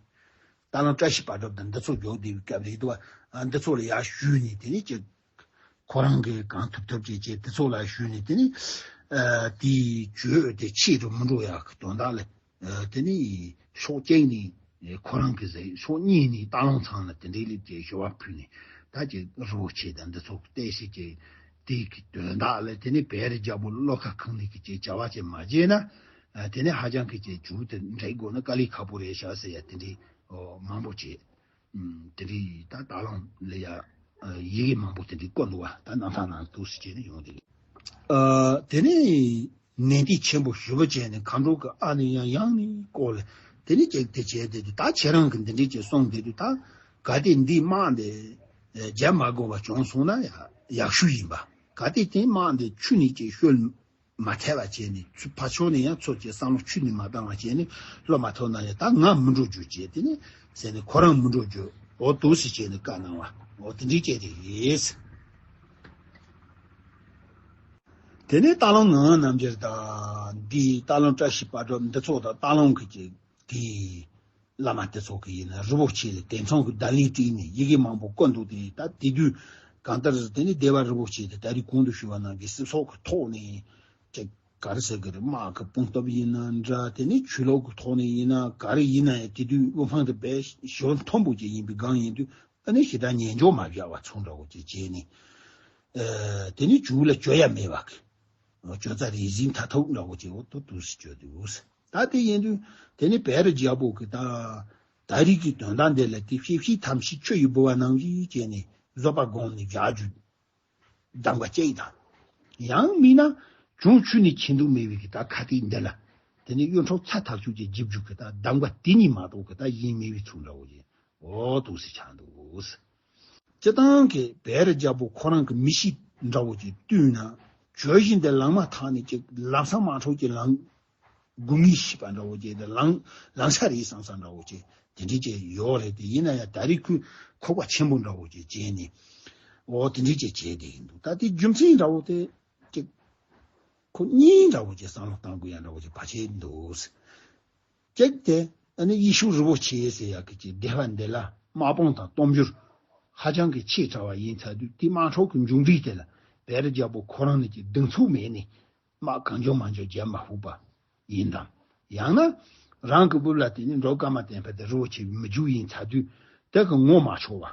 སྟག་ལུང་བཀྲ་ཤིས་དཔལ་སྒྲོན་དང་འདི་ཚོ་མགྱོགས་བསྡད་པའི་སྐབས་རེད་འདུག་བ། ཨ། འདི་ཚོ་ལ་ཡར་བཞུད་ནས་དེ་ནས་ཅིག་ཁོ་རང་གིས་གང་ཐུབ་ཐུབ་ཅིག་བྱས་དེ་ཚོ་ལ་ཞུས་ནས་དེ་ནི། ཨ། དེའི་གྱོད་དེ་ཆེ་རུ་མི་འགྲོ་ཡག་གི་དོན་དག་ལ། ཨ། དེ་ནི་ཕྱོགས་གཅིག་ནས་ཁོ་རང་གི་ཟེར་ཕྱོགས་གཉིས་ནས་སྟག་ལུང་ཚང་ལ་དེ་འདྲའི་ལས་ཀྱི་ཞུ་བ་ཕུལ་ནས་ད་ཀྱི་རི་བོ་ཆེ་དང་འདི་ཚོ་གི་བལྟས་ཤིག་ཀྱི་དེ་གི་དོན་དག་ལ་དེ་ནི་བེ་རི་རྒྱལ་པོ་བློ་ཁ་ཁེངས་ནས་ཀྱི་ཅིག་བྱ་བ་ཅིག་མ་བྱས་ན། ཨ། དེ་ནི་ཧ་ཅང་གི་ཅིག་མཇུག་དེ་འགྲིག་དགོས་ན་དཀའ་ལས་ཁག་པོ་རེད་ཤག་ཟེར་ཡ་དེ་འདྲའི་མང་པོ་བྱས། ཨུམ། དེ་འདྲའི་ད་སྟག་ལུང་ལ་ཡ། ཨ། ཡི་གེ་མང་པོ་དེ་འདྲའི་བཀོད་འདུག་བ། ད་རྣམ་ཐར་ནང་འདུག་སེ་བྱས་ནས་ཡོང་དེ་རེད། ཨ། དེ་ནས་ནན་ཏན་ཆེན་པོ་ཞེ་པོ་བྱས་ནས་མཁའ་འགྲོ་གི་ཨ་ནི་ཡང་ཡང་ནས་བསྐོར་ལ་དེ་ནས་ཅིག་དེ་བྱས་དེ་དུས་ད་ཁྱེད་རང་གི་འདི་འདྲའི་ཅིག་གསུངས་དེ་དུས་ད་གལ་ཏེ་འདིའི་དམག་འདི་རྒྱབ་མ་དགོས་པ་བྱུང་སོང་ན་ཡ་ཡག་ཤོས་ཡིན་པ། གལ་ཏེ་དེ་དམག་འདི་ཆུ་ནས་ཅིག་བཤོལ། མ་ཐལ་བ་བྱས་ནས་ཚུར་ཕར་ཕྱོགས་ནས་ཡང་ཚུར་ཀྱི་བསམ་བློ་ཆུད་ནས་མ་བཏང་བ་བྱས་ནས་བློ་མ་ཐོག་ན་ཡང་ད་ང་མི་འགྲོ་རྒྱུ་བྱས་དེ་ནས་ཟེར་ནས་ཁོ་རང་མི་འགྲོ་རྒྱུ་འོ་འདུག་སེ་བྱས་ནས་བཀའ་གནང་བ་འོ་དེ་འདྲའི་བྱས་དེ་རེད། དེ་ནས་སྟག་ལུང་ངག་དབང་རྣམ་རྒྱལ་དང་འདི་སྟག་ལུང་བཀྲ་ཤིས་དཔལ་སྒྲོན་འདི་ཚོ་དང་སྟག་ལུང་གི་ཅིག་དེ། བླ་མ་དེ་ཚོ་གི་ཡིན་ན་རི་བོ་ཆེ་ལ་དེ་མཚུངས་ཀྱི་བརྡ་ལན་སྤྲད་ནས་ཡི་གེ་མང་པོ་བཀོད་འདུག་དེ་ད་དེ་དུས་གང་ལྟར་དེ་ནི་སྡེ་པ་རི་བོ་ཆེ་དེ་ད་རེས་གོང་དུ་ཞུས་པ་ནང་གི་སྲིད་ཚོགས་ཀྱི་ཐོག་ནས་ཅིག་ག་རེ་ཟེར་གི་རེད། དམག་གི་དཔུང་སྟོབས་ཡིན་ན་འདྲ་དེ་ནི་ཆོས་ལུགས་ཀྱི་ཐོག་ནས་ཡིན་ན་ག་རེ་ཡིན་ན་ཡང་དེ་དུས་དབུ་འཕང་དེ་དཔེ་ཞེ་མཐོན་པོ་ཅིག་ཡིན་པའི་སྒང་ཡིན་དུས་ཨ་ནི་ཞེ་དྲག་ཉན་འཇོག་མ་བྱས་པ་ཚོ་འདྲ་བོ་ཅིག་བྱས་ནས་ཨ་དེ་ནི་མཇུག་ལ་བཅོ་ཡ་མེད་པ་གི་བཅོ་རྩ་རེ་ཟིན་མཐའ་ཐུག་འདྲ་བོ་ཅིག་འོ་ཏོ་ཏོ་སི་བཅོས་འདུག་ད་དེ་ཡིན་དུས་དེ་ནི་བེ་རི་རྒྱལ་པོ་གི་ད་ད་རིག་གི་དོན་དག་འདི་ལ་དེ་ཤེས་བྱའི་ཐམས་ཅད་ཆུ་ཡི་ལྦུ་བ་ནང་བཞིན་བྱས་ནས་བཟོད་པ་སྒོམ་ནས་བཞག་རྒྱུ་གདམས་ཀ་གཅིག་དང་། ཡང་མིན་ན་བྱང་ཆུབ་ནས་ཆེ་མདོག་མེད་པའི་གི་ད་ཁ་ཏིག་འདི་ལ་དེ་ནི་གཡོན་འཕྲོག་ཚ་ཐག་ཆོད་ཀྱི་འཇིབ་རྒྱུ་གི་ད་གདམས་ཀ་དེ་གཉིས་མ་གཏོགས་གི་ད་གཞན་མེད་པའི་ཚུལ་འདྲ་བོ་ཡིན། འོ་འདུག་སེ་ཆགས་འདུག་སྤྱི་བཏང་གི་བེ་རི་རྒྱལ་པོ་ཁོ་རང་གི་མི་གཤིས་འདྲ་བོ་ཅིག་བཏུས་ན་གྱོད་གཞི་འདི་ལངས་མ་ཐག་ནས་ཅིག་ལམ་སང་དམག་འཁྲུག་ཅིག་ལངས་དགོས་ངེས་ཤེས་པ་འདྲ་བོ་ཅིག་དེ་ལངས་ལངས་ས་རེད་བསམ་བསམ་འདྲ་བོ་ཅིག་དེ་འདྲའི་ཅིག་ཡོད་རེད། དེ་ཡིན་ན་ཡང་ད་རེས་ཁོས་ཁོག་པ་ཆེན་པོ་འདྲ་བོ་ཅིག་བྱས་ནས་འོ་དེ་འདྲའི་ཅིག་བྱས་བསྡད་ཀྱི་འདུག་ད་དེ་རྒྱུ་མཚན་འདྲ་བོ་དེ་ཅིག་ཁོ་གཉིས་འདྲ་བོ་ཅིག་བསམ་བློ་གཏང་དགོས་ཡ་འདྲ་བོ་ཅིག་བར་ཆད་འདུག་གཅིག་དེ་ཨ་ནི་ཡེ་ཤུ་རི་བོ་ཆེ་ཟེར་ཡག་གི་ཅིག་སྡེ་བ་འདི་ལ་དམག་དཔུང་དང་སྟོབས་འབྱོར་ཧ་ཅང་གི་ཆེ་དྲགས་པ་ཡིན་ཚར་དུས་དེ་དམག་འཁྲུག་གི་མཇུག་འབྲས་དེ་ལ་བེ་རི་རྒྱལ་པོ་ཁོ་རང་ནས་ཀྱི་གདེང་ཚོད་མེད་ནས་དམག་གང་བྱུང་མང་བྱུང་རྒྱབ་མ་ཕོད་པ་ཡིན་དང་། ཡང་ན་རང་གི་སྦུབ་ལ་དེ་ནི་འབྲོག་ཀརྨ་བསྟན་པ་དེ་རི་བོ་ཆེ་བའི་མི་རྒྱུད་ཡིན་ཚར་དུས་དེ་གི་ངོ་མ་ཆོད་པ་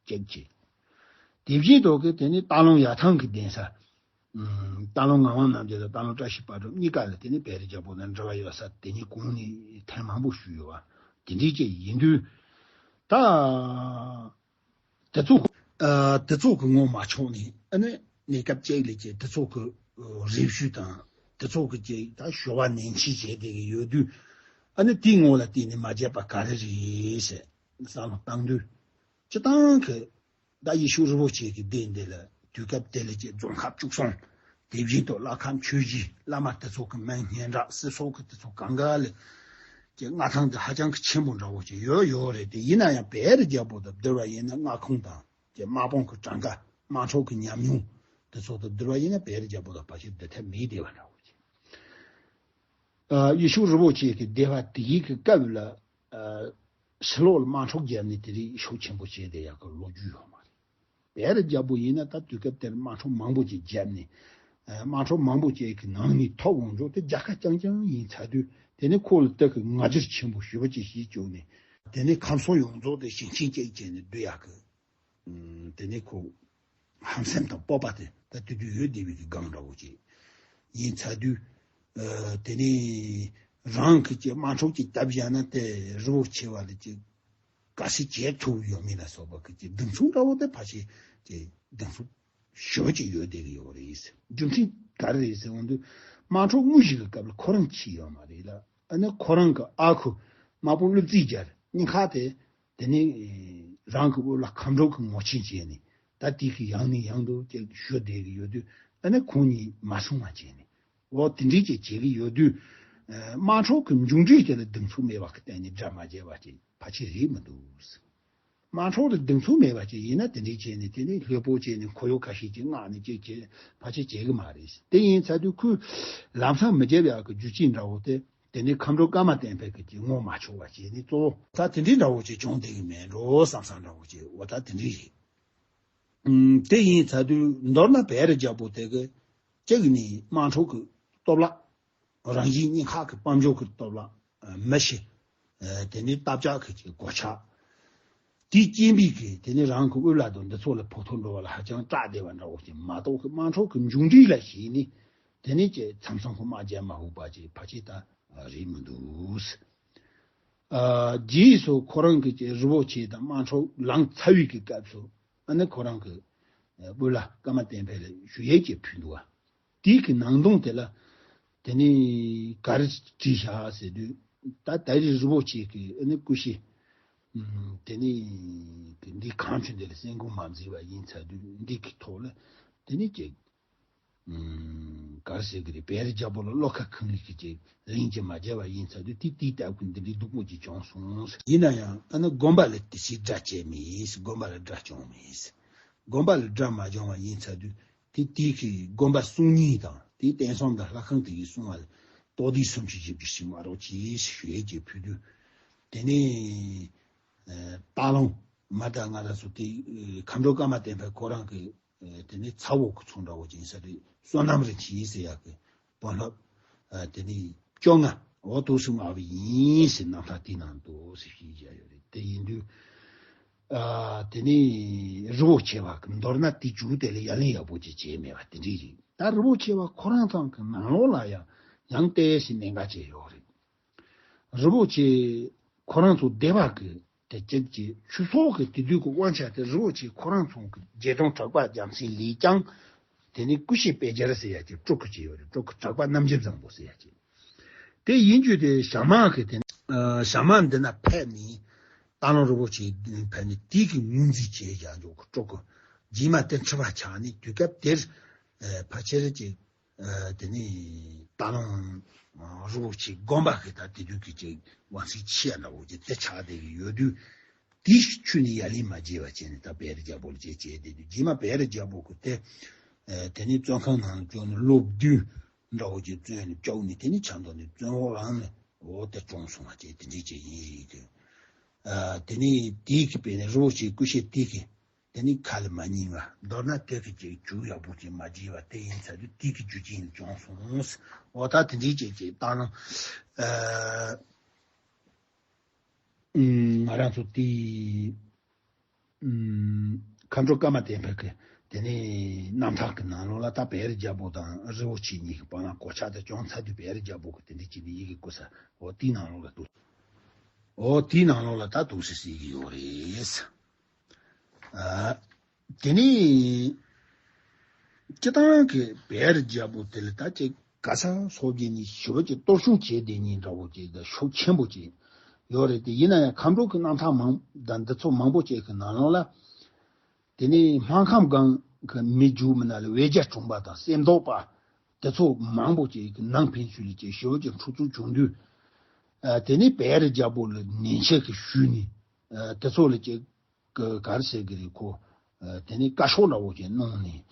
ཅིག་བྱས། དེ་བཞིན་དུ་གི་དེ་ནི་སྟག་ལུང་ཡར་ཐང་གི་གདན་ས། ཨུམ། སྟག་ལུང་ངག་དབང་རྣམ་རྒྱལ་དང་སྟག་ལུང་བཀྲ་ཤིས་དཔལ་སྒྲོན་གཉིས་ཀ་ལ་དེ་ནི་བེ་རི་རྒྱལ་པོ་དང་འབྲེལ་བ་ཡོད་ས་དེ་ཉིད་གོང་ནས་ཐེངས་མང་པོ་ཞུས་ཡོད་པ་དེ་འདྲའི་ཅིག་ཡིན་དུས། ད་དེ་ཚོ་ཨ་དེ་ཚོ་གི་ངོ་མ་ཆོད་ནས་ཨ་ནི་གནས་སྐབས་ཅིག་ལས་ཀྱི་དེ་ཚོ་གི་རེ་ཞུ་དང་དེ་ཚོ་གི་ཅིག་ད་ཞུ་བ་ནན་ཆེ་བྱས་བསྡད་ཀྱི་ཡོད་དུས་ཨ་ནི་དེའི་ངོ་ལ་བལྟས་ནས་མ་བརྗེད་པ་ག་རེ་རེད་ཟེར་བསམ་བློ་བཏང་དུས་སྤྱི་བཏང་གི་ད་ཡེ་ཤུ་རི་བོ་ཆེ་གི་སྡེ་འདི་ལ་དུས་སྐབས་དེ་ལ་ཀྱི་རྫོང་ཁག་བཅུ་གསུམ། དེ་བཞིན་དུ་བླ་ཁམས་ཆོས་གཞིས་བླ་མ་དེ་ཚོ་གི་མིང་སྙན་གྲགས་སྲིད་ཚོགས་ཀྱི་དེ་ཚོ་གང་ག་ལ་ཀྱི་མངའ་ཐང་དེ་ཧ་ཅང་གི་ཆེན་པོ་འདྲ་བོ་ཅིག་ཡོད་ཡོད་རེད་དེ། ཡིན་ན་ཡང་བེ་རི་རྒྱལ་པོ་དང་བསྡུར་བ་ཡིན་ན་མངའ་ཁོངས་དང་ཀྱི་དམག་དཔུང་གི་གྲངས་ཀ་དམག་འཁྲུག་གི་ཉམས་མྱོང་དེ་ཚོ་དང་བསྡུར་བ་ཡིན་ན་བེ་རི་རྒྱལ་པོ་དང་ཕལ་ཆེར་འདི་ཐད་མེད་བསྡད་པ་འདྲ་བོ་ཅིག་ཨ། ཡེ་ཤུ་རི་བོ་ཆེ་གི་སྡེ་བ་དེའི་གི་སྐབས་ལ། ཨ། ཕྱི་ལོགས་ལ་དམག་འཁྲུག་བརྒྱབ་ནས་དེ་རིགས་ཤུགས་ཆེན་པོ་བྱས་བསྡད་ཡག་གི་ལོ་རྒྱུས་ཡོད་མ་རེད། བེ་རི་རྒྱལ་པོ་ཡིན་ན་ད་དུས་སྐབས་དེར་དམག་འཁྲུག་མང་པོ་ཅིག་བརྒྱབ་ནས། ཨ། དམག་འཁྲུག་མང་པོ་ཅིག་གི་ནང་ནས་ཐོབ་འོང་ཆོག་དེ་རྒྱལ་ཁ་རྐྱང་རྐྱང་ཡིན་ཚར་དུས་ དེ་ནས་ཁོ་ལ་སྟག་གི་ང་རྒྱལ་ཆེན་པོ་ཞེ་པོ་ཅིག་ཞིག་བྱུང་ནས། དེ་ནས་ཁམས་གསུམ་ཡོངས་རྫོགས་དེ་ཞིང་ཆེན་གཅིག་བྱས་ནས་བསྡུ་ཡག་གི། ཨུམ། དེ་ནས་ཁོ་ཧམ་སེམས་དང་སྤོབས་པ་དེ་ད་དེ་དུས་ཡོད་བསྡད་པའི་གི་སྒང་འདྲ་བོ་ཅིག་ཡིན་ཚར་དུས། ཨ། དེ་ནས་རང་གི་ཅིག་དམག་འཁྲུག་ཅིག་བཏབ་བཞག་ན་དེ་རི་བོ་ཆེ་བ་ལ་ཅིག་ག་ཚོད་བྱེད་ཐུབ་ཡོད་མེད་ལ་སོགས་པ་གི་ཅིག་གདེང་ཚོད་འདྲ་བོ་དེ་ཕལ་ཆེར་ཅིག་གདེང་ཚོད་ཞེ་པོ་ཅིག་ཡོད་བསྡད་ཀྱི་ཡོད་རེད། རྒྱུ་མཚན་ག་རེ་རེད་ཟེར་འོང་དུས། དམག་འཁྲུག་དངོས་གཞི་གི་སྐབས་ལ་ཁོ་རང་འཁྱེར་ཡོད་མ་རེད་ལ། ཨ་ནི་ཁོ་རང་གི་ཨ་ཁུ་དམག་དཔོན་བློ་རྩེ་རྒྱལ་གཉིས་ཀ་དེ། དེ་ནས་རང་གི་དབུ་བླ་མཁའ་འགྲོ་གི་ངོ་ཆེན་བྱས་ནས། ད་དེ་གི་ཡང་ནས་ཡང་དུ་ཅིག་ཞུ་བསྡད་ཀྱི་ཡོད་དུས། ཨ་ནི་ཁོང་གཉིས་མ་སྲུང་བ་བྱས་ནས། འོ་དེ་འདྲའི་ཅིག་བྱེད་ཀྱི་ཡོད་དུས། ཨ། དམག་འཁྲུག་གི་མཇུག་འབྲས་དེ་ལ་གདེང་ཚོད་མེད་པ་གི་སྟེང་ནས་དགྲ་མ་བྱས་པ་ཅིག་ཕལ་ཆེར་རེད་མི་འདུག། དམག་འཁྲུག་ལ་གདེང་ཚོད་མེད་པ་ཅིག་ཡིན་ན་དེ་འདྲའི་བྱས་ནས། དེ་ནས་ལྷོད་པོ་བྱས་ནས་ཁོར་ཡུག་ཁ་ཤས་ཅིག་མངགས་ནས་ཅིག་བྱེད་ཕལ་ཆེར་བྱེད་ཀྱི་མ་རེད། དེ་ཡིན་ཚར་དུས་ཁོས་ལམ་སང་མི་བརྒྱབ་ཡག་གི་རྒྱུ་རྐྱེན་འདྲ་བོ་དེ། དེ་ནས་མཁའ་འགྲོ་ཀརྨ་བསྟན་འཕེལ་གྱིས་ཅིག་ངོ་མ་ཆོག་པ་བྱས་ནས། གཙོ་བོ་ད་དེ་འདྲའི་འདྲ་བོ་ཅིག་བྱུང་བསྡད་ཀྱི་མེད་འགྲོ་བསམ་བསམ་འདྲ་བོ་ཅིག་འོ་ད་དེ་འདྲའི་རེད། ཨུམ། དེ་ཡིན་ཚར་དུས་མདོར་ན་བེ་རི་རྒྱལ་པོ་དེ་གི་གཅིག་ནས་དམག་འཁྲུག་གི་སྟོབས་ལ། རང་བཞིན་གཉིས་ཁག་གི་དཔལ་འབྱོར་གྱི་སྟོབས་ལ། ཨ། མི་ཤི། ཨ། དེ་ནས་རྟ་བཅག་གི་ཅིག་གོད་ཆག། དེའི་རྐྱེན་པས་གི་དེ་ནས་རང་གི་དབུ་བླ་དང་འདི་ཚོ་ལ་ཕོག་ཐུག་འགྲོ་བ་ལ་ཧ་ཅང་སྐྲག་བསྡད་པ་འདྲ་བོ་ཅིག་མ་གཏོགས་གི། དམག་འཁྲུག་གི་མཇུག་འབྲས་ལ་གཞིགས་ནས་དེ་ནས་ཅིག་མཚམས་མཚམས་ཁོ་དམག་རྒྱག་མ་ཕོད་པ་ཅིག་ཕལ་ཆེར་ད་རེད་མི་འདུག། ཨ། རྗེས་སུ་ཁོ་རང་གི་ཅིག་རི་བོ་ཆེ་དང་དམག་འཁྲུག་ལངས་ཚར་བའི་གི་སྐབས་སུ། ཨ་ནི་ཁོ་རང་གི་དབུ་བླ་ཀརྨ་བསྟན་འཕེལ་ལ་ཞུ་ཡིག་ཅིག་ཕུལ་འདུག་བ། དེའི་གི་ནང་དོན་དེ་ལ་དེ་ནས་ག་རེ་བྲིས་བཞག་ཟེར་དུས། ད་ད་རེས་རི་བོ་ཆེ་གི་ཨ་ནི་སྐུ་ཞབས། ཨུམ། དེ་ནས་གི་འདི་གང་བྱུང་འདི་ལ་སེམས་ཁུར་མ་མཛད་པ་ཡིན་ཚར་དུས། འདི་གི་ཐོག་ལ་དེ་ནས་ཅིག་ཨུམ། ག་རེ་ཟེར་གི་རེད། བེ་རི་རྒྱལ་པོ་ལ་བློ་ཁ་ཁེངས་ལེ་གི་ཅིག་ལན་ཅིག་མ་བརྒྱབ་པ་ཡིན་ཚར་དུས། དེ་དེའི་སྟབས་ཀྱིས་འདི་འདྲའི་སྡུག་པོ་ཅིག་བྱུང་སོང་། ཡིན་ན་ཡང་ཨ་ནི་དགོན་པ་ལ་དེ་ཕྱིར་དགྲ་བྱས་མེད། དགོན་པ་ལ་དགྲ་བྱུང་མེད། དགོན་པ་ལ་དགྲ་མ་བྱུང་བ་ཡིན་ཚར་དུས། དེ་དེའི་གི་དགོན་པ་སྲུང་མཁན་དང་དེའི་རྟེན་གསུམ་དང་ལྷ་ཁང་དེ་གི་སྲུང་བ་ལ་རྟོགས་ལྡན་སུམ་ཅུ་བཞི་བཅུ་ཞིག་མ་རོགས་གྱིས་ཞུ་ཡིག་ཅིག་ཕུལ་དུས། དེ་ནས་ཨ་སྟག་ལུང་མ་ད་ང་རང་ཚོ་དེ་ཨ་མཁའ་འགྲོ་ཀརྨ་བསྟན་འཕེལ་ཁོ་རང་གི་ཨ་དེ་ནས་ཚ་བོ་གི་ཚོགས་འདྲ་བོ་ཅིག་ཡིན་ས་རེད། བསོད་ནམས་རིན་ཆེན་ཟེར་ཡག་གི་དཔོན་སློབ། ཨ་དེ་ནས་བཅོ་ལྔ་འོ་དུ་སུ་མ་བ་ཡིན་ཟེར་རྣམ་ཐར་དེའི་ནང་དུ་ཟེར་ཞུས་བཞག་ཡོད་རེད། དེ་ཡིན་དུས། ཨ་དེ་ནས་རི་བོ་ཆེ་བ་གི་མདོར་ན་དེ་མཇུག་དེ་ལ་ཡ་ལན་ཡག་པོ་ཅིག་བྱས་མེད་པ་དེ་འདྲ་རེད། ད་རི་བོ་ཆེ་བ་ཁོ་རང་ཚང་གི་ནང་ལོགས་ལ་ཡང་ཡང་ལྟས་ཤིག་གནད་འགག་ཅིག་ཡོད་རེད། རི་བོ་ཆེ་ཁོ་རང་ཚོ་སྡེ་བ་གི་དེ་གཅིག་གི་ཆོས་ཚོགས་ཀྱི་དེ་དུས་ཀྱི་དབང་ཆ་དེ་རི་བོ་ཆེ་ཁོ་རང་ཚོ་གི་རྗེ་དྲུང་གྲགས་པ་རྒྱལ་མཚན་ལས་ཀྱང་། དེ་ནས་སྐུ་ཞབས་དཔལ་རྒྱལ་ཟེར་ཡ་ཅིག་སྤྲུལ་སྐུ་ཅིག་ཡོད་རེད། སྤྲུལ་སྐུ་གྲགས་པ་རྣམ་རྒྱལ་བཟང་པོ་ཟེར་ཡ་ཅིག་དེ་ཡིན་རྒྱུ་དེ་ཞྭ་དམར་གི་དེ་ནས་ཨ་ཞྭ་དམར་འདི་ན་ཕེབས་ནས། སྟག་ལུང་རི་བོ་ཆེ་ཕེབས་ནས་དེ་གི་ངོས་འཛིན་བྱས་བཞག་འཇོག་གི་སྤྲུལ་སྐུ་རྗེས་མ་དེ་འཁྲུལ་པ་ཆགས་ནས། དུས་སྐབས་དེར་ཨ་ཕལ་ཆེར་ཅིག་ཨ་དེ་ནས་སྟག་ལུང་རི་བོ་ཆེ་དགོན་པ་གི་ད་དེ་དུས་ཀྱི་ཅིག་དབང་ཚད་ཆེ་ཡ་འདྲ་བོ་ཅིག་དེ་ཆགས་བསྡད་ཀྱི་ཡོད་དུས། དེའི་ཁྲོད་ནས་ཡ་ལན་མ་བརྗེད་པ་བྱས་ནས། ད་བེ་རི་རྒྱལ་པོ་ལ་བྱས་བྱས་བསྡད་དུས། རྗེས་མ་བེ་རི་རྒྱལ་པོ་གི་དེ་ཨ་དེ་ནས་བཙོན་ཁང་ནང་ལ་བཅུག་ནས་ལོ་བདུན་འདྲ་བོ་ཅིག་བཙོན་ནས་བཅུག་ནས། དེ་ནས་ཆབ་མདོ་ནས་བཙོན་འོག་ལངས་ནས་འོ་དེ་གྲོངས་སོང་བ་ཅིག་དེ་འདྲ་ཅིག་ཡིན་རེད་དེ། ཨ་དེ་ནས་དེའི་གི་བེ་ནས་རི་བོ་ཆེ་སྐུ་ཞབས་དེ་གི་དེ་ནི་ཁ་ལ་མ་ཉན་པ། མདོར་ན་དེ་གི་ཅིག་མཇུག་ཡག་པོ་ཅིག་མ་བརྗེད་པ་དེ་ཡིན་ཚར་དུས། དེ་གི་རྒྱུ་རྐྱེན་བྱུང་སོང་། འོ་ད་དེ་འདྲའི་ཅིག་ཅིག་བཏང་ན། ཨ་ང་རང་ཚོ་དེ་ཨུམ། མཁའ་འགྲོ་ཀརྨ་བསྟན་འཕེལ་གྱི་དེ་ནས་རྣམ་ཐར་གྱི་ནང་ལོགས་ལ། ད་བེ་རི་རྒྱལ་པོ་དང་རི་བོ་ཆེ་གཉིས་ཀྱི་བར་ལ་གོད་ཆག་དེ་བྱུང་ཚར་དུས། བེ་རི་རྒྱལ་པོ་གི་དེ་འདྲའི་ཅིག་ནས་ཡི་གེ་བསྐུར་ས། འོ་དེའི་ནང་ལོགས་ལ་འདུག་འོ་དེའི་ནང་ལོགས་ལ་ད་འདུག་སེ་གཟིགས་ཀྱི་ཡོད་རེད། ཨ། དེ་ནས་སྤྱིར་བཏང་གི་བེ་རི་རྒྱལ་པོ་དེ་ལ་ད་ཅིག་ག་ས་སོགས་ཀྱི་ནི་ཞེ་པོ་ཅིག་གཏོར་བཤིག་བྱས་བསྡད་མཁན་འདྲ་བོ་ཅིག་དང་ཤུགས་ཆེན་པོ་ཅིག་ཡོད་རེད་དེ། ཡིན་ན་ཡང་མཁའ་འགྲོ་གི་རྣམ་ཐར་མང་དང་འདི་ཚོ་མང་པོ་ཅིག་གི་ནང་ལོགས་ལ། དེ་ནས་སྨར་ཁམས་སྒང་གི་མི་རྒྱུད་མི་ནང་ལ་བེ་རྒྱ་གྲོང་པ་དང་སེམས་རྟོགས་པ་དེ་ཚོ་མང་པོ་ཅིག་གི་ནང་ཕན་ཚུན་ལ་ཅིག་ཞེ་པོ་ཅིག་འཁྲུག་རྩོད་བྱུང་དུས། ཨ། དེ་ནས་བེ་རི་རྒྱལ་པོ་ལ་ནན་ཆེ་གི་ཞུས་ནས། ཨ། དེ་ཚོ་ལ་ཅིག་ག་ག་རེ་ཟེར་གི་རེད། ཁོ་ཨ་དེ་ནས་བཀའ་ཤོག་འདྲ་བོ་ཅིག་གནང་ནས།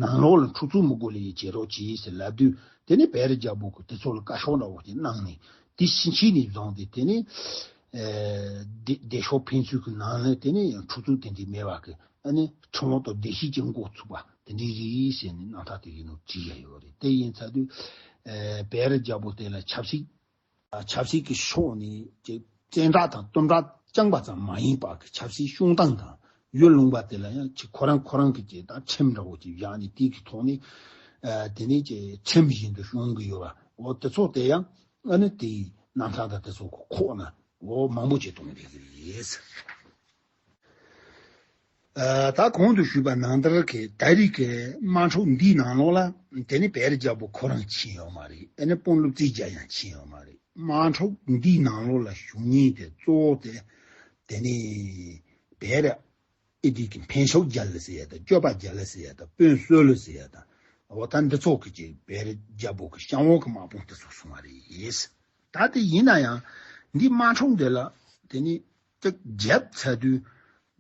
ནང་ལོགས་ལ་འཁྲུག་རྩོད་མི་དགོས་ལེ་བྱེད་རོགས་གྱིས་ཟེར་ལབ་དུས། དེ་ནས་བེ་རི་རྒྱལ་པོ་གིས་དེ་ཚོ་ལ་བཀའ་ཤོག་འདྲ་བོ་ཅིག་གནང་ནས། དེ་ཕྱིན་ཆད་ནས་བཟུང་སྟེ། དེ་ནས་ཨ་སྡེ་སྡེ་ཤོག་ཕན་ཚུན་གྱི་ནང་ལ་དེ་ནས་ཡང་འཁྲུག་རྩོད་དེ་འདྲ་མེད་པ་གི། ཨ་ནི་ཁྲིམས་ལུགས་དང་བདེ་སྐྱིད་ཅིག་འགོ་ཚུགས་པ་དེ་འདྲ་རེད་ཟེར་ནས་རྣམ་ཐར་དེ་གི་ནང་བྲིས་ཡ་ཡོད་རེད། དེ་ཡིན་ཚར་དུས། ཨ་བེ་རི་རྒྱལ་པོ་དེ་ལ་ཆབ་སྲིད་ ཆབ་སྲིད་ཀྱི་ཕྱོགས་ནས་ཀྱི་བཙན་དྲག་དང་དམ་དྲག་རྐྱང་པ་ཙམ་མ་ཡིན་པ་གི་ཆབ་སྲིད་སྐྱོང་སྟངས་དང་ཡུལ་ལུང་པ་དེ་ལ་ཡང་ཁྱེད་ཁོ་རང་ཁོ་རང་གི་ཀྱི་ད་ཁྲིམས་འདྲ་བོ་ཅིག་བཞག་ནས་དེ་གི་ཐོག་ནས་དེ་ནས་ཀྱི་ཁྲིམས་བཞིན་དུ་སྐྱོང་གི་ཡོད་པ་འོ་དེ་ཚོ་དེ་ཡང་ཨ་ནི་དེའི་རྣམ་ཐར་དང་དེ་ཚོ་གི་ཁོག་ན་འོ་མང་པོ་ཅིག་གཏོང་བསྡད་ཀྱི་རེད། ད་གོང་དུ་ཞུས་པ་ནང་ལྟར་གྱི་ད་རེས་ཀྱི་དམག་འཁྲུག་འདིའི་ནང་ལོགས་ལ་དེ་ནི་བལ་རྒྱལ་པོ་ཁོ་རང་ཕྱིན་ཡོད་མ་རེད། ཨ་ནི་དཔོན་སློབ་རྩིས་རྒྱག་ཡང་ཕྱིན་ཡོད་མ་རེད། དམག་འཁྲུག་འདིའི་ནང་ལོགས་ལ་ཞུགས་མཁན་དེ་གཙོ་བོ་དེ་དེ་ནི་བལ་ཨེ་དེ་གི་འཕེན་ཤོག་རྒྱལ་ལ་ཟེར་ཡ་དང་སྐྱོབ་པ་རྒྱལ་ལ་ཟེར་ཡ་དང་དཔོན་གསོལ་ལ་ཟེར་ཡ་དང་འོ་ད་འདི་ཚོ་གི་ཅིག་བལ་རྒྱལ་པོ་གི་ཤམ་འོག་གི་དམག་དཔུང་དེ་ཚོ་སོང་བ་རེད། ད་དེ་ཡིན་ན་ཡང་འདི་དམག་འཁྲུག་འདི་ལ་དེ་ནི། ཅིག་བརྒྱབ་ཚར་དུས་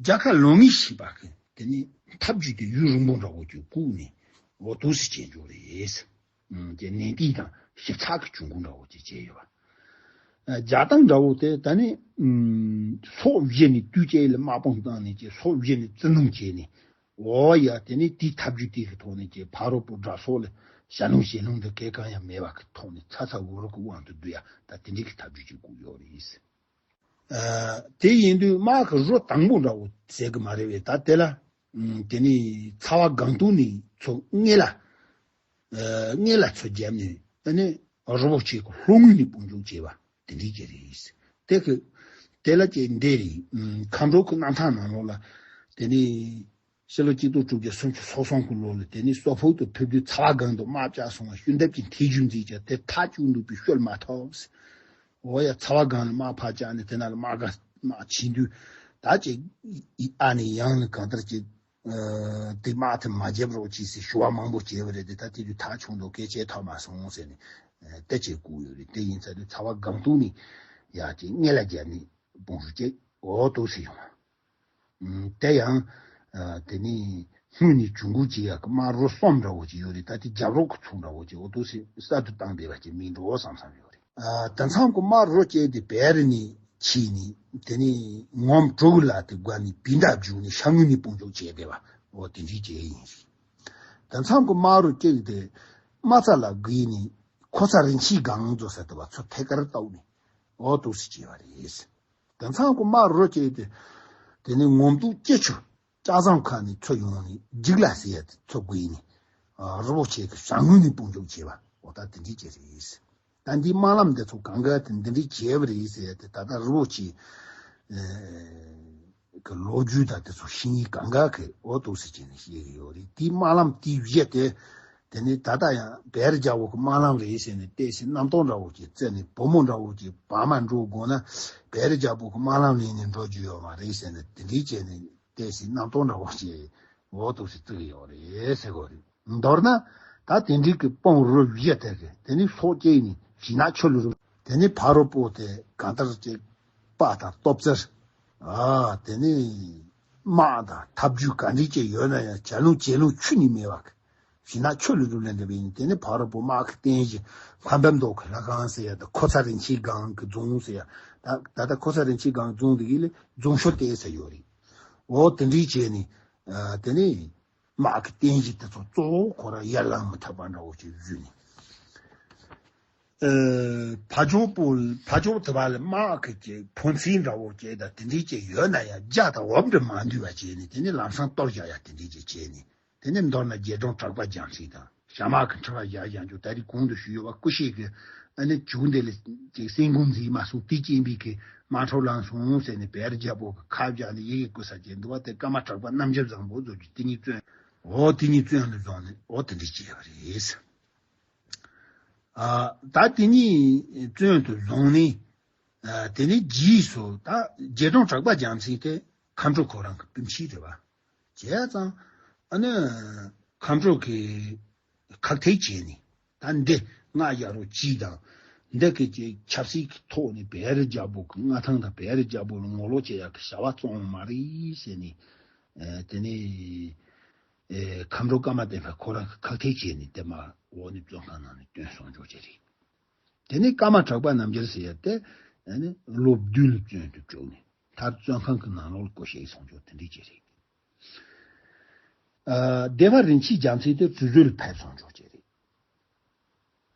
རྒྱལ་ཁ་ལོན་མི་ཤེས་པ་གི་དེ་ནི་ཐབས་ཇུས་དེ་ཡུན་རིང་པོ་འདྲ་བོ་ཅིག་བསྐུལ་ནས་འོ་འདུག་སེ་བྱེད་འཇོག་རེད། ཨུམ་དེ་ནན་ཏན་དང་ཞིབ་ཚགས་ཀྱི་ཇུས་འགོད་འདྲ་བོ་ཅིག་བྱས་ཡོད་པ། རྒྱག་སྟངས་འདྲ་བོ་དེ་ད་ནི་ཨུམ་སྲོག་བཞེས་ནས་དུས་བཅད་ལ་དམག་དཔུང་བཏང་ནས་ཀྱི་སྲོག་བཞེས་ནས་བཙན་གནོན་བྱས་ནས་འོ་ཡ་དེ་ནི་དེའི་ཐབས་ཇུས་དེ་གི་ཐོག་ནས་ཀྱི་ཕ་རོལ་པོ་དགྲ་སོགས་ལ་ཞྭ་ལུང་ཞེ་ལུང་འདི་གས་གང་ཡང་མེད་པ་གི་ཐོག་ནས་ཚ་ཚ་འུར་འུར་གི་དབང་དུ་བསྡུ་ཡ་ད་དེ་འདྲའི་གི་ཐབས་ཇུས་ཅིག་བསྐུལ་ཡོད་རེད། དེ་ཡིན་དུས་དམག་གི་རོ་དང་པོ་འདྲ་བོ་ཟེར་གི་མ་རེད་བས། ད་དེ་ལ་དེ་ནི་ཚ་བ་སྒང་ཏོག་ནས་ཚུར་སྔོན་ལ་སྔོན་ལ་ཚུར་བརྒྱབ་ནས་དེ་ནི་རི་བོ་ཆེ་གི་ལྷོ་ངོས་ནས་དཔུང་འཇུག་བྱས་པ་དེ་འདྲའི་གི་རེད། དེ་གི་དེ་ལ་ཀྱི་འདི་རེད། མཁའ་འགྲོ་གི་རྣམ་ཐར་ནང་ལོགས་ལ་དེ་ནི་ཕྱི་ལོ་གཅིག་སྟོང་དྲུག་བརྒྱ་སུམ་ཅུ་སོ་གསུམ་གི་ལོ་ལ་དེ་ནི་སོག་པོ་དུ་ཕེབས་དུས་ཚ་བ་སྒང་དུ་དམག་བཅག་སོང་བ་ཤུལ་འདེབས་ཀྱི་ཐེ་ཇུས་མཛད་ཀྱང་དེ་ཐག་བཅུག་འདུག་པའི་ཤོལ་མ་ཐོབ། འོ་ཡ་ཚ་བ་སྒང་ལ་དམག་ཕར་བཅག་ནས་དེ་ན་ལ་དམག་སྒར་དམག་ཕྱིན་དུས་ད་ཅིག་ཨ་ནི་ཡང་ནི་གང་ལྟར་ཅིག་དེ་དམག་དེ་མ་བརྒྱབ་རོགས་གྱིས་ཟེར་ཞུ་བ་མང་པོ་བྱས་པ་རེད་དེ་ད་དེ་དུས་ཐག་ཆོད་འདུག་གལ་ཆེ་ཐོག་མ་སོང་ཟེར་ནས་ད་ཅིག་བསྐུལ་ཡོད་རེད། དེ་ཡིན་ཚར་དུས་ཚ་བ་སྒང་ཏོག་ནས་ཡ་ཅིག་སྔོན་ལ་བརྒྱབ་ནས་དཔུང་ཤུགས་ཅིག་འོ་འདུག་སེ་ཡོང་བ། དེ་ཡང་དེ་ནི་སྔོན་ནས་ཇུས་འགོད་བྱེད་ཡག་གི་དམག་རོ་གསུམ་འདྲ་བོ་ཅིག་ཡོད་རེད། ད་དེ་རྒྱབ་རོགས་ཀྱི་ཚོགས་འདྲ་བོ་ཅིག་འོ་འདུག་སེ་གསར་དུ་བཏང་བསྡད་པ་ཅིག་མིན་འགྲོ་བསམ་བསམ་ཡོད་རེད། དེང་སང་གི་དམག་རོ་བཅས་དེ་བལ་རི་ནས་ཕྱིན་ནས་དེ་ནི་ངོམ་དྲུག་ལ་དེ་སྒོ་ནས་བི་འདབས་རྒྱུག་ནས་ཤར་ངོས་ནས་དཔུང་འཇུག་བྱས་བསྡད་པ་འོ་དེ་འདྲའི་བྱས་ཡིན་རེད། དེང་སང་གི་དམག་རོ་བཅས་དེ་དམག་རྩ་ལ་བརྒལ་ནས་ཁོ་ཚ་རིན་ཆེན་སྒང་རྫོགས་ས་དེ་བ་ཚོ་ཐད་ཀར་བཏོག་ནས་འོ་འདུག་སེ་བྱས་པ་རེད། དེང་སང་གི་དམག་རོ་བཅས་དེ་དེ་ནི་ངོམ་དུ་སྐྱེ་ཆུ་ལྕགས་ཟམ་ཁ་ནས་ཚུར་ཡོང་ནས་འཇིག་ལ་ཟེར་ཡ་དེ་ཚུར་བརྒལ་ནས་རི་བོ་ཆེ་གི་བྱང་ངོས་ནས་དཔུང་འཇུག་བྱས་པ་འོ་ད་དེ་འདྲའི་བྱས་རེད། ད་འདིའི་དམག་ལམ་འདི་ཚོ་གང་ག་དེ་འདི་འདྲའི་བྱས་པ་རེད་ཟེར་ཡ་དེ་ད་ལྟ་རི་བོ་ཆེ་གི་ལོ་རྒྱུས་དང་དེ་ཚོ་ཤེས་ཡིན་གང་ག་གི་འོ་འདུག་སེ་བྱས་ནས་བཤད་གི་ཡོད་རེད། དེའི་དམག་ལམ་དེའི་གཞི་དེ་དེ་ནི་ད་ལྟ་ཡང་བལ་རྒྱལ་པོ་གི་དམག་ལམ་རེད་ཟེར་ནས་བལྟས་ཟིན་རྣམ་རྟོག་འདྲ་བོ་ཅིག་བཙལ་ནས་བུ་མོ་འདྲ་བོ་ཅིག་བར་མ་འགྲོ་དགོས་ན་བལ་རྒྱལ་པོ་གི་དམག་ལམ་ལེན་ནས་འགྲོ་རྒྱུ་ཡོད་མ་རེད་ཟེར་ནས་དེ་འདྲའི་བྱས་ནས་བལྟས་ཟིན་རྣམ་རྟོག་འདྲ་བོ་ཅིག་འོ་འདུག་སེ་བརྩི་གི་ཡོད་རེད་ཟེར་གོ་རེད། མདོར་ན་ད་དེ་འདྲའི་གི་དཔུང་རུ་བཞི་དེ་གི་དེ་ནི་སྲོག་བཅད་ནས་ཞི་ན་ཆུ་ལུ་རུ་དེ་ནི་ཕ་རོལ་པོ་དེ་གང་ལྟར་ཅིག་དཔའ་དང་སྟོབས་རྩལ། ཨ་དེ་ནི་དམག་དང་ཐབས་ཇུས་ག་འདྲ་ཅིག་ཡོད་ན་ཡང་བྱ་ལུང་བྱེད་ལུང་ཁྱོན་ནས་མེད་པ་གི་ཞི་ན་ཆུ་ལུ་རུ་ལེན་འདྲ་བ་ཡིན། དེ་ནི་ཕ་རོལ་པོ་དམག་གི་རྟེན་གཞི་མཁའ་འབབ་མདོ་གི་ལྷ་ཁང་ཟེར་ཡ་དང་ཁོ་ཚ་རིན་ཆེན་སྒང་གི་རྫོང་ཟེར་ཡ་ད་ད་ལྟ་ཁོ་ཚ་རིན་ཆེན་སྒང་རྫོང་དེ་གི་ལས་རྫོང་ཤོད་དེ་ཟེར་ཡོད་རེད། འོ་དེ་འདྲའི་བྱས་ནས་ཨ་དེ་ནི། དམག་གི་རྟེན་གཞི་དེ་ཚོ་གཙོ་བོ་ཁོ་རང་ཡར་ལངས་མི་ཐུབ་པ་འདྲ་བོ་ཅིག་བཟོས་ནས། ཨ་ཕ་ཇོ་པོ་ཕ་ཇོ་དེ་བ་ལ་དམག་གི་ཀྱི་ཕོན་ཚེ་འདྲ་བོ་ཅིག་དང་དེ་འདྲའི་ཅིག་ཡོད་ན་ཡང་རྒྱ་དང་འོབ་འདྲ་མ་འདུས་པ་བྱས་ནས་དེ་ནས་ལམ་སང་གཏོར་བཞག་ཡ་དེ་འདྲའི་ཅིག་བྱས་ནས་དེ་ནས་མདོར་ན་རྒྱལ་འབྲོང་གྲགས་པ་རྒྱལ་མཚན་དང་། ཞྭ་དམག་གི་འཁྲི་བ་བཞག་བཞག་འཇུག་ད་རེས་གོང་དུ་ཞུས་ཡོད་པ་སྐུ་གཤེགས་ཀྱི་ཨ་ནི་བྱུག་འདི་ལ་ཅིག་སེང་གུང་མཛད་མ་སོང་དེ་སྐྱེན་པའི་གི་དམག་འཁྲུག་ལངས་སོང་ཟེར་ནས་བལ་རྒྱལ་པོ་གི་ཁ་བཞག་ནས་ཡི་གེ་བསྐུར་ས་ཅིག་འདུག་བ། དེ་ཀརྨ་གྲགས་པ་རྣམ་རྒྱལ་བཟང་པོ་བཟོ་རྒྱུ་དེ་ཉིད་བཙོན། འོ་དེ་ཉིད་བཙོན་དུ་བཟུང་ནས་འོ་དེ་འདྲ་བྱས་པ་རེད། ཨ་ད་དེ་ཉིད་བཙོན་དུ་བཟུང་ནས་ཨ་དེ་ནས་རྗེས་སུ་ད་རྒྱལ་འབྲོང་གྲགས་པ་རྒྱལ་མཚན་དེ་མཁའ་འགྲོ་ཁོ་རང་གི་སྤུན་མཆེད་རེད་བ། བྱས་ཙང་ཨ་ནི་མཁའ་འགྲོ་གི་ཁག་ཐེག་བྱས་ནས་ད་འདི་མངའ་རྒྱལ་རོ་གཅིག་དང་འདི་གི་ཅིག་ཆབ་སྲིད་ཀྱི་ཐོག་ནས་བལ་རི་རྒྱལ་པོ་གི་མངའ་ཐང་དང་བལ་རི་རྒྱལ་པོ་ལ་ངོ་ལོག་བྱེད་ཡག་གི་བྱ་བ་བཙོང་མ་རེད་ཟེར་ནས་ཨེ་དེ་ནས་ཨེ་མཁའ་འགྲོ་ཀརྨ་བསྟན་འཕེལ་ཁོ་རང་གི་ཁག་ཐེག་བྱས་ནས་དེ་མ་འོག་ནས་བཙོན་ཁང་ནང་ནས་བཏོན་སོང་འཇོག་བྱས་རེད། དེ་ནས་ཀརྨ་གྲགས་པ་རྣམ་རྒྱལ་ཟེར་ཡ་དེ་ཨ་ནི་ལོ་བདུན་ལ་བཙོན་དུ་བཅུག་ནས་མཐར་བཙོན་ཁང་གི་ནང་ལོགས་ལ་སྐུ་གཤེགས་སོང་འཇོག་དེ་འདྲ་བྱས་རེད། ཨ་སྡེ་པ་རིན་ཆེན་རྒྱལ་མཚན་དེ་གྲུ་ཟུར་ལ་ཕེབས་སོང་འཇོག་བྱས་རེད།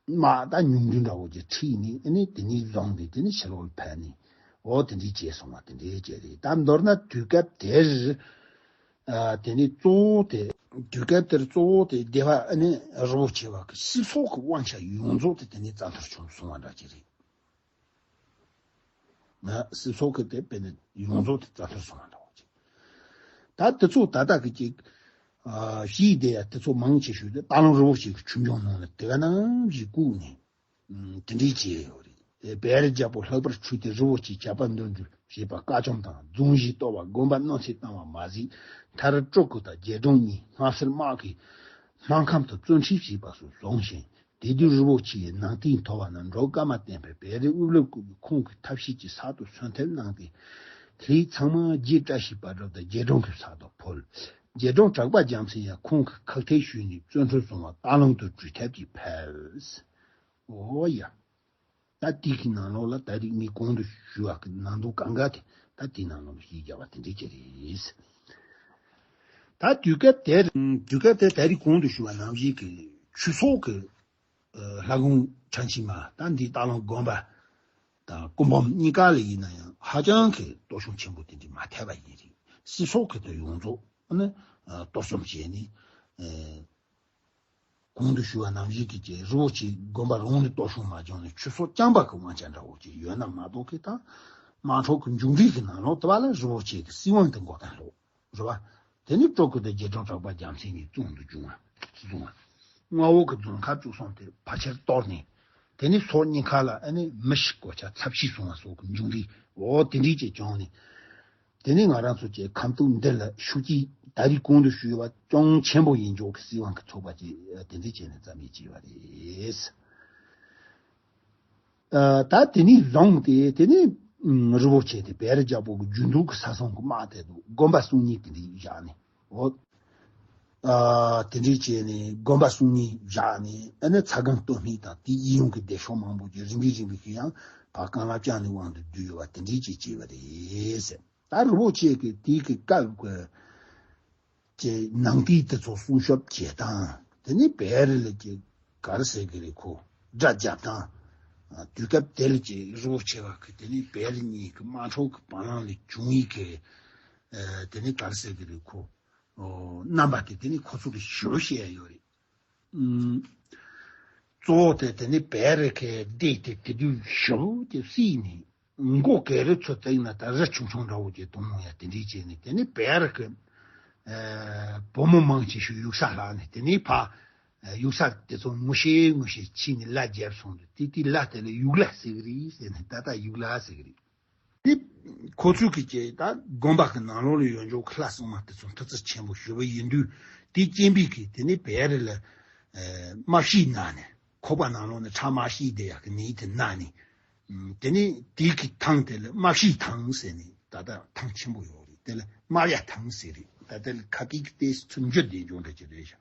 མ་ད་ཉུང་འབྲིང་འདྲ་བོ་ཅིག་ཁྲིད་ནས་ཨ་ནི་དེ་ནས་བཟུང་སྟེ་དེ་ནས་ཕྱི་ལོགས་ལ་ཕེབས་ནས་འོ་དེ་འདྲས་བྱས་སོང་བ་དེ་འདྲས་བྱས་རེད། ད་མདོར་ན་དུས་སྐབས་དེར་ཨ་དེ་ནས་གཙོ་བོ་དེ་དུས་སྐབས་དེར་གཙོ་བོ་དེ་སྡེ་པ་ཨ་ནི་རི་བོ་ཆེ་བ་གི་སྲིད་ཚོགས་ཀྱི་དབང་ཆ་ཡོངས་རྫོགས་དེ་དེ་ནས་རྩ་མཐར་སོང་སོང་བ་འདྲ་ཅིག་རེད། ན་སྲིད་ཚོགས་ཀྱི་དེ་དཔེར་ན་ཡོངས་རྫོགས་དེ་རྩ་མཐར་སོང་བ་འདྲ་བོ་ཅིག་ད་དེ་ཚོ་ད་ལྟ་གི་ཅིག་ཨ་ཤེས་བསྡད་ཡ་དེ་ཚོ་མང་ཆེ་ཤོས་དེ་སྟག་ལུང་རི་བོ་ཆེ་གི་ཆོས་འབྱུང་ནང་ལ་དེ་ག་ནང་བཞིན་བཀུག་ནས་ཨུམ་དེ་འདྲས་བྱས་ཡོད་རེད། བེ་རི་རྒྱལ་པོ་ལྷག་པར་ཆོས་དེ་རི་བོ་ཆེའི་ཆད་པ་འདོན་རྒྱུ་ཞེས་པ་བཀའ་བཅོམ་དང་རྫོང་གཞིས་གཏོར་བ་དགོན་པ་གནམ་ས་བཏང་བ་མ་ཟད། མཐར་སྤྲུལ་སྐུ་དང་རྗེ་དྲུང་གཉིས་སྔ་སེར་དམག་གིས་སྨར་ཁམས་དུ་བཙན་ཁྲིད་བྱས་པ་སོགས་བྱུང་ཞིང་། དེ་དུས་རི་བོ་ཆེའི་ནང་རྟེན་མཐོ་བ་ན་འབྲོག་ཀརྨ་བསྟན་འཕེལ་བེ་རི་དབུ་བླུགས་སྐུ་ཁོང་གི་ཐབས་ཤེས་ཀྱིས་གསར་དུ་གསོལ་ཐབས་གནང་སྟེ། དེའི་ཚང་མ་རྗེ་བཀྲ་ཤིས་དཔལ་འབྲུག་དང་རྗེ་དྲུང་གིས་གསར་དུ་ཕུལ། རྗེ་དྲུང་གྲགས་པ་རྒྱལ་མཚན་ཡང་ཁོང་གིས་ཁག་ཐེག་ཞུས་ནས་བཙན་ཁྲིད་བཟུང་བ་སྟག་ལུང་དུ་གྲོས་ཐབས་ཀྱིས་ཕེབས། འོ་ཡ། ད་དེ་གི་ནང་ལོགས་ལ་ད་རིག་གནས་གོང་དུ་ཞུ་བ་གི་ནང་དུ་གང་ག་དེ་ད་དེ་ནང་ལོགས་ལ་ཤེས་རྒྱ་བ་དེ་འདྲས་ཀྱི་རེད། ད་དུས་སྐབས་དེར་དུས་སྐབས་དེར་ད་རིག་གོང་དུ་ཞུ་བ་ནང་བཞིན་གྱི་ཆོས་ཚོགས་ཀྱི་ལྷ་ཁང་ཁྲ་ཆིལ་མ་ད་འདི་སྟག་ལུང་དགོན་པ་དང་སྐུ་འབུམ་གཉིས་ཀ་ལ་ཡིན་ན་ཡང་ཧ་ཅང་གི་གཏོར་བཤོམ་ཆེན་པོ་དེ་འདྲས་མ་ཐེབས་པ་ཡིན་རེད། སྲིད་ཚོགས་ཀྱི་དེ་ཡོངས་རྫོགས་ནི་གཏོར་བཤོམ་བྱས་ནས། གོང་དུ་ཞུ་བ་ནང་བཞིན་གྱི་ཅིག་རི་བོ་ཆེ་དགོན་པ་རང་ནས་གཏོར་བཤོམ་མ་བྱུང་ནས་ཆོས་ཚོགས་རྐྱང་པ་གི་དབང་ཆ་འདྲ་བོ་ཅིག་ཡོད་ན་མ་གཏོགས་ཀི་དང་། དམངས་ཁྲོད་ཀྱི་མཇུག་འབྲས་ཀྱི་ནང་ལོགས་དེ་བ་ལ་རི་བོ་ཆེ་གི་སྲིད་དབང་དེ་འགོ་བསྟན་ལོ། རེད་བ། དེ་ནས་སྤྲུལ་སྐུ་དང་རྗེ་དྲུང་གྲགས་པ་རྒྱལ་མཚན་གཉིས་བཙོན་དུ་བཅུག་བ། བཟུང་བ། མངའ་འོག་གི་རྫོང་ཁག་བཅུ་གསུམ་དེ་ཕལ་ཆེར་གཏོར་ནས། དེ་ནས་སོག་གཉིས་ཁ་ལ་ཨ་ནི་མི་ཞིག་གོ་ཆ་ཚབ་ཤེས་སོང་བ་སོགས་ཀྱི་མཇུག་འབྲས་འོ་དེ་འདྲས་ཅིག་བྱུང་ནས། དེ་ནས་ང་རང་ཚོ་ཀྱི་ཁམས་སྟོད་འདི་ལ་ཤུགས་ཀྱིས་ད་རེས་གོང་དུ་ཞུས་པ་ཅུང་ཆེན་པོ་ཡིན་འཇོག་གི་སྲིད་དབང་གི་ཚོགས་པ་ཅིག་དེ་འདྲས་བྱས་ནས་རྩ་མེད་བྱས་པ་རེད། ཨ་ད་དེ་ནས་བཟུང་སྟེ་དེ་ནས་ཨུམ་རི་བོ་ཆེ་དེ་བེ་རི་རྒྱལ་པོ་གི་རྒྱུན་དུ་གི་ས་སྲུང་གི་དམག་དེ་དང་དགོན་པ་སྲུང་མཁན་དེ་འདྲས་བཞག་ནས་འོ། ཨ་དེ་འདྲས་བྱས་ནས་དགོན་པ་སྲུང་མཁན་བཞག་ནས་ཨ་ནི་ཚ་སྒང་སྟོད་སྨད་དང་དེའི་གཡས་གཡོན་གྱི་སྡེ་ཤོག་མང་པོ་ཅིག་རིམ་པས་རིམ་པས་ཀྱི་ཡང་བར་རྐང་ལག་བཅག་ནས་དབང་དུ་བསྡུས་ཡོད་པ་དེ་འདྲས་ཅིག་བྱས་པ་རེད་ཟེར། ད་རི་བོ་ཆེ་གི་དེའི་གི་སྐབས་ཀྱི་ཀྱི་ནང་རྟེན་དེ་ཚོ་སྲུང་སྐྱོབ་བྱེད་སྟངས་དེ་ནི་བེ་རི་ལ་ཀྱི་ག་རེ་ཟེར་གི་རེད་ཁོ། དགྲ་རྒྱབ་སྟངས། དུས་སྐབས་དེ་ལ་ཀྱི་རི་བོ་ཆེ་བ་གི་དེ་ནི་བེ་རི་གཉིས་ཀྱི་དམག་འཁྲུག་གི་བར་ལམ་ལ་བྱུང་ཡི་གི་དེ་ནི་ག་རེ་ཟེར་གི་རེད་ཁོ། རྣམ་པ་དེ་དེ་ནི་ཁོ་ཚོ་གི་ཞུ་བཤད་ཡོད་རེད། ཨུམ། གཙོ་བོ་དེ་དེ་ནི་བེ་རི་ཁའི་སྡེ་དེ་དེ་དུས་ཞིབ་ཀྱི་བསྲེས་ནས་མགོ་གེ་རི་ཚོ་དེ་ཡིན་ན་ད་རི་ཆུང་ཆུང་འདྲ་བོ་ཅིག་དུང་མོ་ཡ་དེ་འདྲས་བྱས་ནས་དེ་ནི་བེ་རི་ཁའི་ཨ་བུ་མོ་མང་ཆེ་ཤོས་ཡུག་ས་ལྷག་ནས་དེ་ནི་ཕ་ཡུག་ས་དེ་ཚོ་ངུ་ཤེས་ངུ་ཤེས་ཕྱིན་ནས་ལ་རྒྱབ་སོང་དུས་དེ་དེ་ལ་དེ་ལ་ཡུག་ལ་ཟེར་གི་རེད་ཟེར་ནས་ད་ལྟ་ཡུག་ལ་ཟེར་གི་རེད། དེ་ཁོ་ཚོས་ཀྱི་ཀྱེ་ད་དགོན་པ་གི་ནང་ལོགས་ལ་ཡོད་འཇོག་གི་ལྷ་སྲུང་མ་དེ་ཚོ་མཐུ་རྩལ་ཆེན་པོ་ཞེ་པོ་ཡིན་དུས་དེ་སྐྱེན་པའི་གི་དེ་ནས་བེ་རི་ལ་རྨ་བྱའི་ནང་ནས་ཁོག་པ་ནང་ལོགས་ནས་ཁྲག་རྨ་བྱའི་དེ་ཡག་གི་ནས་དེ་ནང་ནས་དེ་ནས་དེའི་གི་ཐང་དེ་ལ་རྨ་བྱའི་ཐང་ཟེར་ནས་ད་ལྟ་ཐང་ཆེན་པོ་ཡོད་རེད། དེ་ལ་རྨ་བྱ་ཐང་ཟེར་རེད། ད་དེ་ལ་ཁ་སྐད་ཀྱི་དེ་ཚུར་འགྱུར་དེ་འཇོག་འདྲ་ཅིག་རེད་ཤག་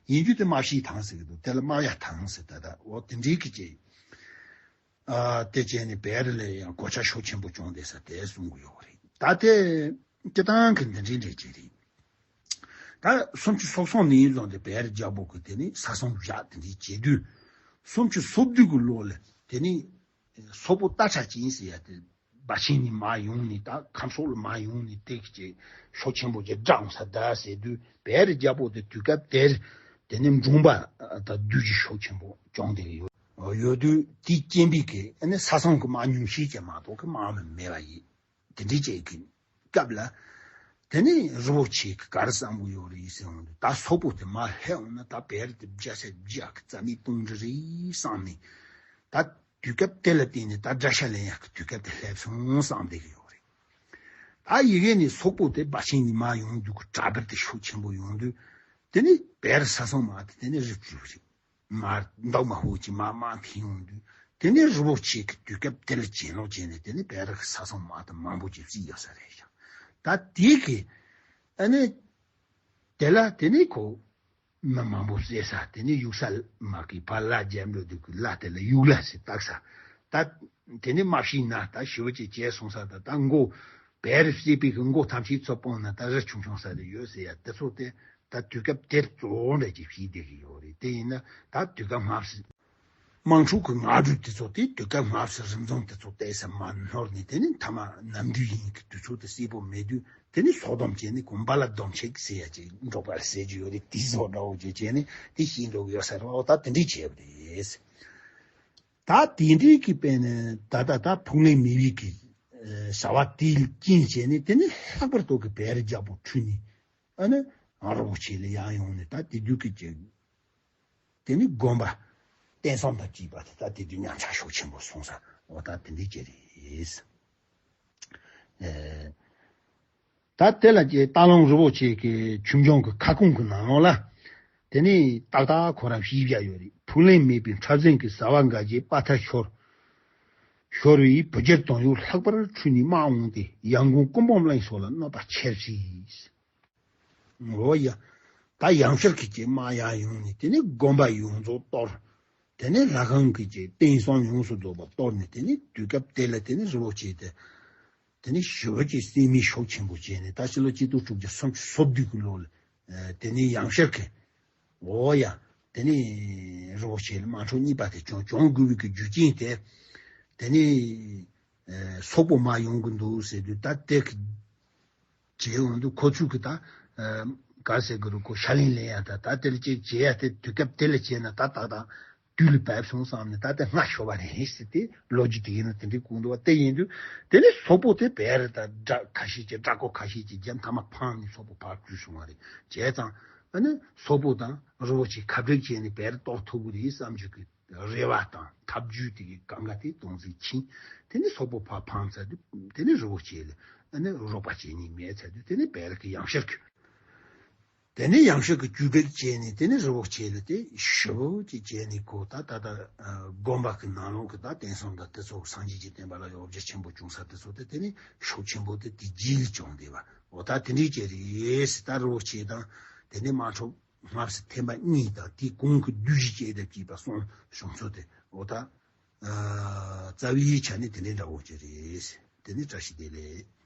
ཡིན་རྒྱུ་དེ་རྨ་བྱའི་ཐང་ཟེར་གི་འདུག་དེ་ལ་རྨ་བྱ་ཐང་ཟེར་ད་ལྟ་འོ་དེ་འདྲའི་གི་ཀྱེ། ཨ་དེ་བྱས་ནས་བེ་རི་ལ་ཡང་གོ་ཆ་ཤུགས་ཆེན་པོ་བྱུང་བསྡད་ས་དེ་གསུང་གི་ཡོད་རེད། ད་དེ་སྤྱི་བཏང་གི་འདི་འདྲའི་འདྲ་ཅིག་རེད། ད་སུམ་ཅུ་སོ་གསུམ་ནས་བཟུང་སྟེ་བེ་རི་རྒྱལ་པོ་གི་དེ་ནི་ས་སྲུང་བཞག་དེ་འདྲའི་བྱེད་དུས། སུམ་ཅུ་སོ་བདུན་གི་ལོ་ལ་དེ་ནི་སོག་པོ་སྟག་ཁྲ་ཅན་ཟེར་ཡ་དེ་སྦ་ཆེན་ནས་མར་ཡོང་ནས་ད་ཁམས་ཕྱོགས་ལ་མར་ཡོང་ནས་དེ་གི་ཤུགས་ཆེན་པོ་ཅིག་དགྲ་འོང་ས་ད་ཟེར་དུས་བེ་རི་རྒྱལ་པོ་དེ་དུས་སྐབས་དེར་དེ་ནི་འབྲོང་པ་དང་བདུད་ཀྱི་ཤུགས་ཆེན་པོ་བྱུང་བསྡད་ཡོད། ཡོད་དུས་དེའི་སྐྱེན་པའི་གི་ཨ་ནི་ས་སྲུང་གི་དམག་ཉུང་ཤས་ཅིག་མ་གཏོགས་གི་དམག་མི་མེད་པ་ཡིན། དེ་འདྲའི་ཅིག་གི་སྐབས་ལ། དེ་ནས་རི་བོ་ཆེ་གི་ག་རེ་བསམ་གི་ཡོད་རེད་ཟེར་འོང་དུས་ད་སོག་པོ་དེ་མར་ལྷོད་འོང་ན་ད་བེ་རི་དེ་བརྒྱ་ཆ་བརྒྱ་གི་རྩ་མེད་གཏོང་གི་རེད་བསམ་ནས། ད་དུས་སྐབས་དེ་ལ་བརྟེན་ནས་ད་དགྲ་ཤ་ལེན་ཡག་གི་དུས་སྐབས་དེ་སླེབས་སོང་བསམ་བསྡད་གི་ཡོད་རེད། ད་ཡི་གེ་ནས་སོག་པོ་དེ་སྦ་ཆེན་ནས་མར་ཡོང་དུས་གི་དྲག་འབུར་དེ་ཤུགས་ཆེན་པོ་ཡོང་དུས། དེ་ནས་བེ་རི་ས་སྲུང་དམག་དེ་དེ་ནས་རི་བྲོས་རེད། མར་མདོག་མ་ཧུ་ཅིག་མར་དམག་འཐེན་ཡོང་དུས། དེ་ནས་རི་བོ་ཆེ་གི་དུས་སྐབས་དེ་ལ་གྱེན་ལོག་བྱས་ནས་དེ་ནས་བེ་རི་གི་ས་སྲུང་དམག་དེ་མང་པོ་ཅིག་བརྩིས་ཡོད་ས་རེད་ཤག་ད་དེ་གི་ཨ་ནི་དེ་ལ་དེ་ནས་ཁོ་མི་མང་པོ་བསད་ས་དེ་ནས་ཡུག་ས་མ་གི་ཕར་ལ་རྒྱབ་འགྲོ་དུས་ཀྱི་ལ་དེ་ལ་ཡུག་ལ་ཟེར་བཏགས་ས། ད་དེ་ནས་མ་ཤི་ན་ད་ཞི་བ་ཅིག་བྱས་སོང་ས་ད་ད་མགོ་བེ་རི་བསད་པའི་གི་མགོ་ཐམས་ཅད་ཚུར་སྤུངས་ན་ད་རི་ཆུང་ཆུང་ས་རེ་ཡོད་ཟེར་ཡ་དེ་ཚོ་དེ། ད་དུས་སྐབས་དེར་གཙོ་བོ་འདྲ་ཅིག་བྱས་བསྡད་ཀྱི་ཡོད་རེད། དེ་ཡིན་ན་ད་དུས་སྐབས་སྔ་ཕྱི་ དམངས་ཁྲོད་ཀྱི་ངག་སྒྲོས་དེ་ཚོ་དེ་དུས་སྐབས་སྔ་ཕྱི་རིམ་བྱོན་དེ་ཚོ་ཏོག་ཙམ་མར་ནོར་ནས། དེ་ནས་མཐའ་མ་ནམ་དུས་དབྱིན་ཡིག་གི་དུས་ཚོད་དེ་གསལ་པོ་མེད་དུས། དེ་ནས་སོག་སྡོམ་བྱས་ནས་གོང་བ་ལ་སྡོམ་ཆེག་ཟེར་ཡ་ཅིག་འབྲོག་པ་ལ་ཟེར་རྒྱུ་ཡོད་རེད། དེ་ཚོ་འདྲ་བོ་ཅིག་བྱས་ནས་དེ་ཤེས་འགྲོ་གི་ཡོད་ས་རེད། འོ་ད་དེ་འདྲས་བྱས་པ་རེད། ད་དེ་འདྲས་ཀྱི་དཔེ་ནི་ད་ལྟ་ད་ཕུགས་ལས་མི་བའི་གི་བྱ་བ་དེ་རྐྱེན་བྱས་ནས། དེ་ནི་ལྷག་པར་དུ་གི་བེ་རི་རྒྱལ་པོ་འཁྲུལ་ནས། ཨ་ནི་རིན་པོ་ཆེ་ལ་ཡང་ཡོང་ནས། ད་དེ་དུས་ཀྱི་ཅིག་དེ་ནི་དགོན་པ་བསྟན་བསམ་དང་བཅས་པ་དེ་ད་དེ་དུས་ཉམས་ཆག་ཤུགས་ཆེན་པོ་སོང་ས། འོ་ད་དེ་འདྲས་ཅིག་རེད། ཨེ། ད་དེ་ལ་ཀྱེ་སྟག་ལུང་རིན་པོ་ཆེ་གི་ཆོས་འབྱུང་གི་ཁ་སྐོང་གི་ནང་ལོགས་ལ། དེ་ནི་ཏག་ཏག་ཁོ་རང་བཤད་བཞག་ཡོད་རེད། ཕུགས་ལས་མེད་པའི་འཁྲབ་ཟིང་གི་ཟ་བ་འགའ་རྗེས་དཔའ་ཐལ་ཤོར། ཤོར་བའི་བུ་རྒྱུད་དང་ཡང་ལྷག་པར་འཁྲུལ་ནས་དམག་འོང་སྟེ། ཡང་སྒོས་སྐུ་འབུམ་གླིང་སོགས་ལ་གནོད་པ་ཆེར་བྱས། འོ་ཡ། ད་ཡང་ཤར་གྱི་ཀྱེ་དམག་ཡར་ཡོང་ནས། དེ་ནས་དགོན་པ་ཡོངས་རྫོགས་གཏོར། དེ་ནས་ལྷ་ཁང་གི་ཀྱེ་རྟེན་གསུམ་ཡོངས་སུ་རྫོགས་པ་གཏོར་ནས། དེ་ནས་དུས་སྐབས་དེ་ལ་དེ་ནས་རིན་པོ་ཆེ་དེ་དེ་ནས་ཞེ་པོ་ཅིག་སེམས་མེད་ཤུགས་ཆེན་པོ་བྱས་ནས། ད་ཕྱི་ལོ་གཅིག་སྟོང་དྲུག་བརྒྱ་སུམ་ཅུ་སོ་བདུན་གྱི་ལོ་ལ། ཨ། དེ་ནས་ཡང་ཤར་གྱི། འོ་ཡ། དེ་ནས་རིན་པོ་ཆེ་ལ་དམག་འཁྲུག་གཉིས་པ་དེ་བྱུང་བྱུང་དགོས་པའི་གི་རྒྱུ་རྐྱེན་དེ། དེ་ནས་ཨ་སོག་པོ་མར་ཡོང་གི་འདུག་ཟེར་དུས། ད་དེ་གི་བྱས་འོང་དུས་ཁོ་ཚོས་གི་ད་ཨ་ག་ཟེར་གི་རུ་ཁོ་ཤ་ལན་ལེན་ཡ། ད་ད་དེ་ལ་ཅིག་བྱེད་ཡ་དེ་དུས་སྐབས་དེ་ལ་བྱས་ན་ད་ད་ད་དུས་ལ་བབས་སོང་བསམ་ནས། ད་དེ་སྔ་ཤོར་བ་རེད་ཟེར་ཏེ། ལོ་རྒྱུས་དེ་ཡིན་ན་དེ་འདྲའི་གོ་འདུག་བ། དེ་ཡིན་དུས་དེ་ནས་སོག་པོ་དེ་བེ་རི་དང་དགྲ་ཁ་ཤས་ཀྱིས། དགྲ་བོ་ཁ་ཤས་ཀྱིས་རྒྱབ་མཐའ་མ་འཕངས་ནས་སོག་པོ་ཕར་བྲོས་སོང་བ་རེད། བྱས་ཙང་ཨ་ནི་སོག་པོ་དང་རིན་པོ་ཆེ་ཁ་བྲལ་བྱས་ནས་བེ་རི་གཏོར་ཐུབ་ཀྱི་རེད་བསམ་རྒྱུ་གི་རེ་བ་དང་ཐབས་ཇུས་དེ་གི་གང་ག་དེ་དོན་འཛིན་ཕྱིན། དེ་ནས་སོག་པོ་ཕར་འཕངས་ཚར་དུས། དེ་ནས་རིན་པོ་ཆེ་ལ་ཨ་ནི་རོགས་པ་བྱེད་མཁན་མེད་ཚར་དུས། དེ་ནས་བེ་རི་གི་ཡང་ཤར་གྱི། དེ་ནས་ཡང་ཤར་གྱི་རྒྱུད་པ་བྱས་ནས། དེ་ནས་རིན་པོ་ཆེ་ལ་དེ་ཞེ་པོ་ཅིག་བྱས་ནས། ཁོ་ད་ད་ལྟ་དགོན་པ་གི་ནང་ལོགས་གི་ད་རྟེན་གསུམ་དང་དེ་ཚོ། སངས་རྒྱས་ཀྱི་བསྟན་པ་ལ་ཡང་འོ་བརྒྱལ་ཆེན་པོ་བྱུང་ས་དེ་ཚོ་དེ། དེ་ནས་ཤུགས་ཆེན་པོ་དེ་དེ་རྗེས་ལ་བྱུང་བསྡད་པ། འོ་ད་དེ་འདྲས་ཅིག་རེད་ཟེར། ད་རིན་པོ་ཆེ་དང་དེ་ནས་དམག་འཁྲུག་སྔ་ཕྱི་ཐེངས་མ་གཉིས་དང་། དེའི་གོང་གི་བསྡུས་གཞི་བཅས་དང་བཅས་པ་གསུངས་བྱུང་ཚུལ་དེ། འོ་ད་ཨ་རྩ་བའི་ཆ་ནས་དེ་འདྲའི་འདྲ་བོ་ཅིག་རེད། དེ་ནས་བཀྲ་ཤིས་བདེ་ལེགས།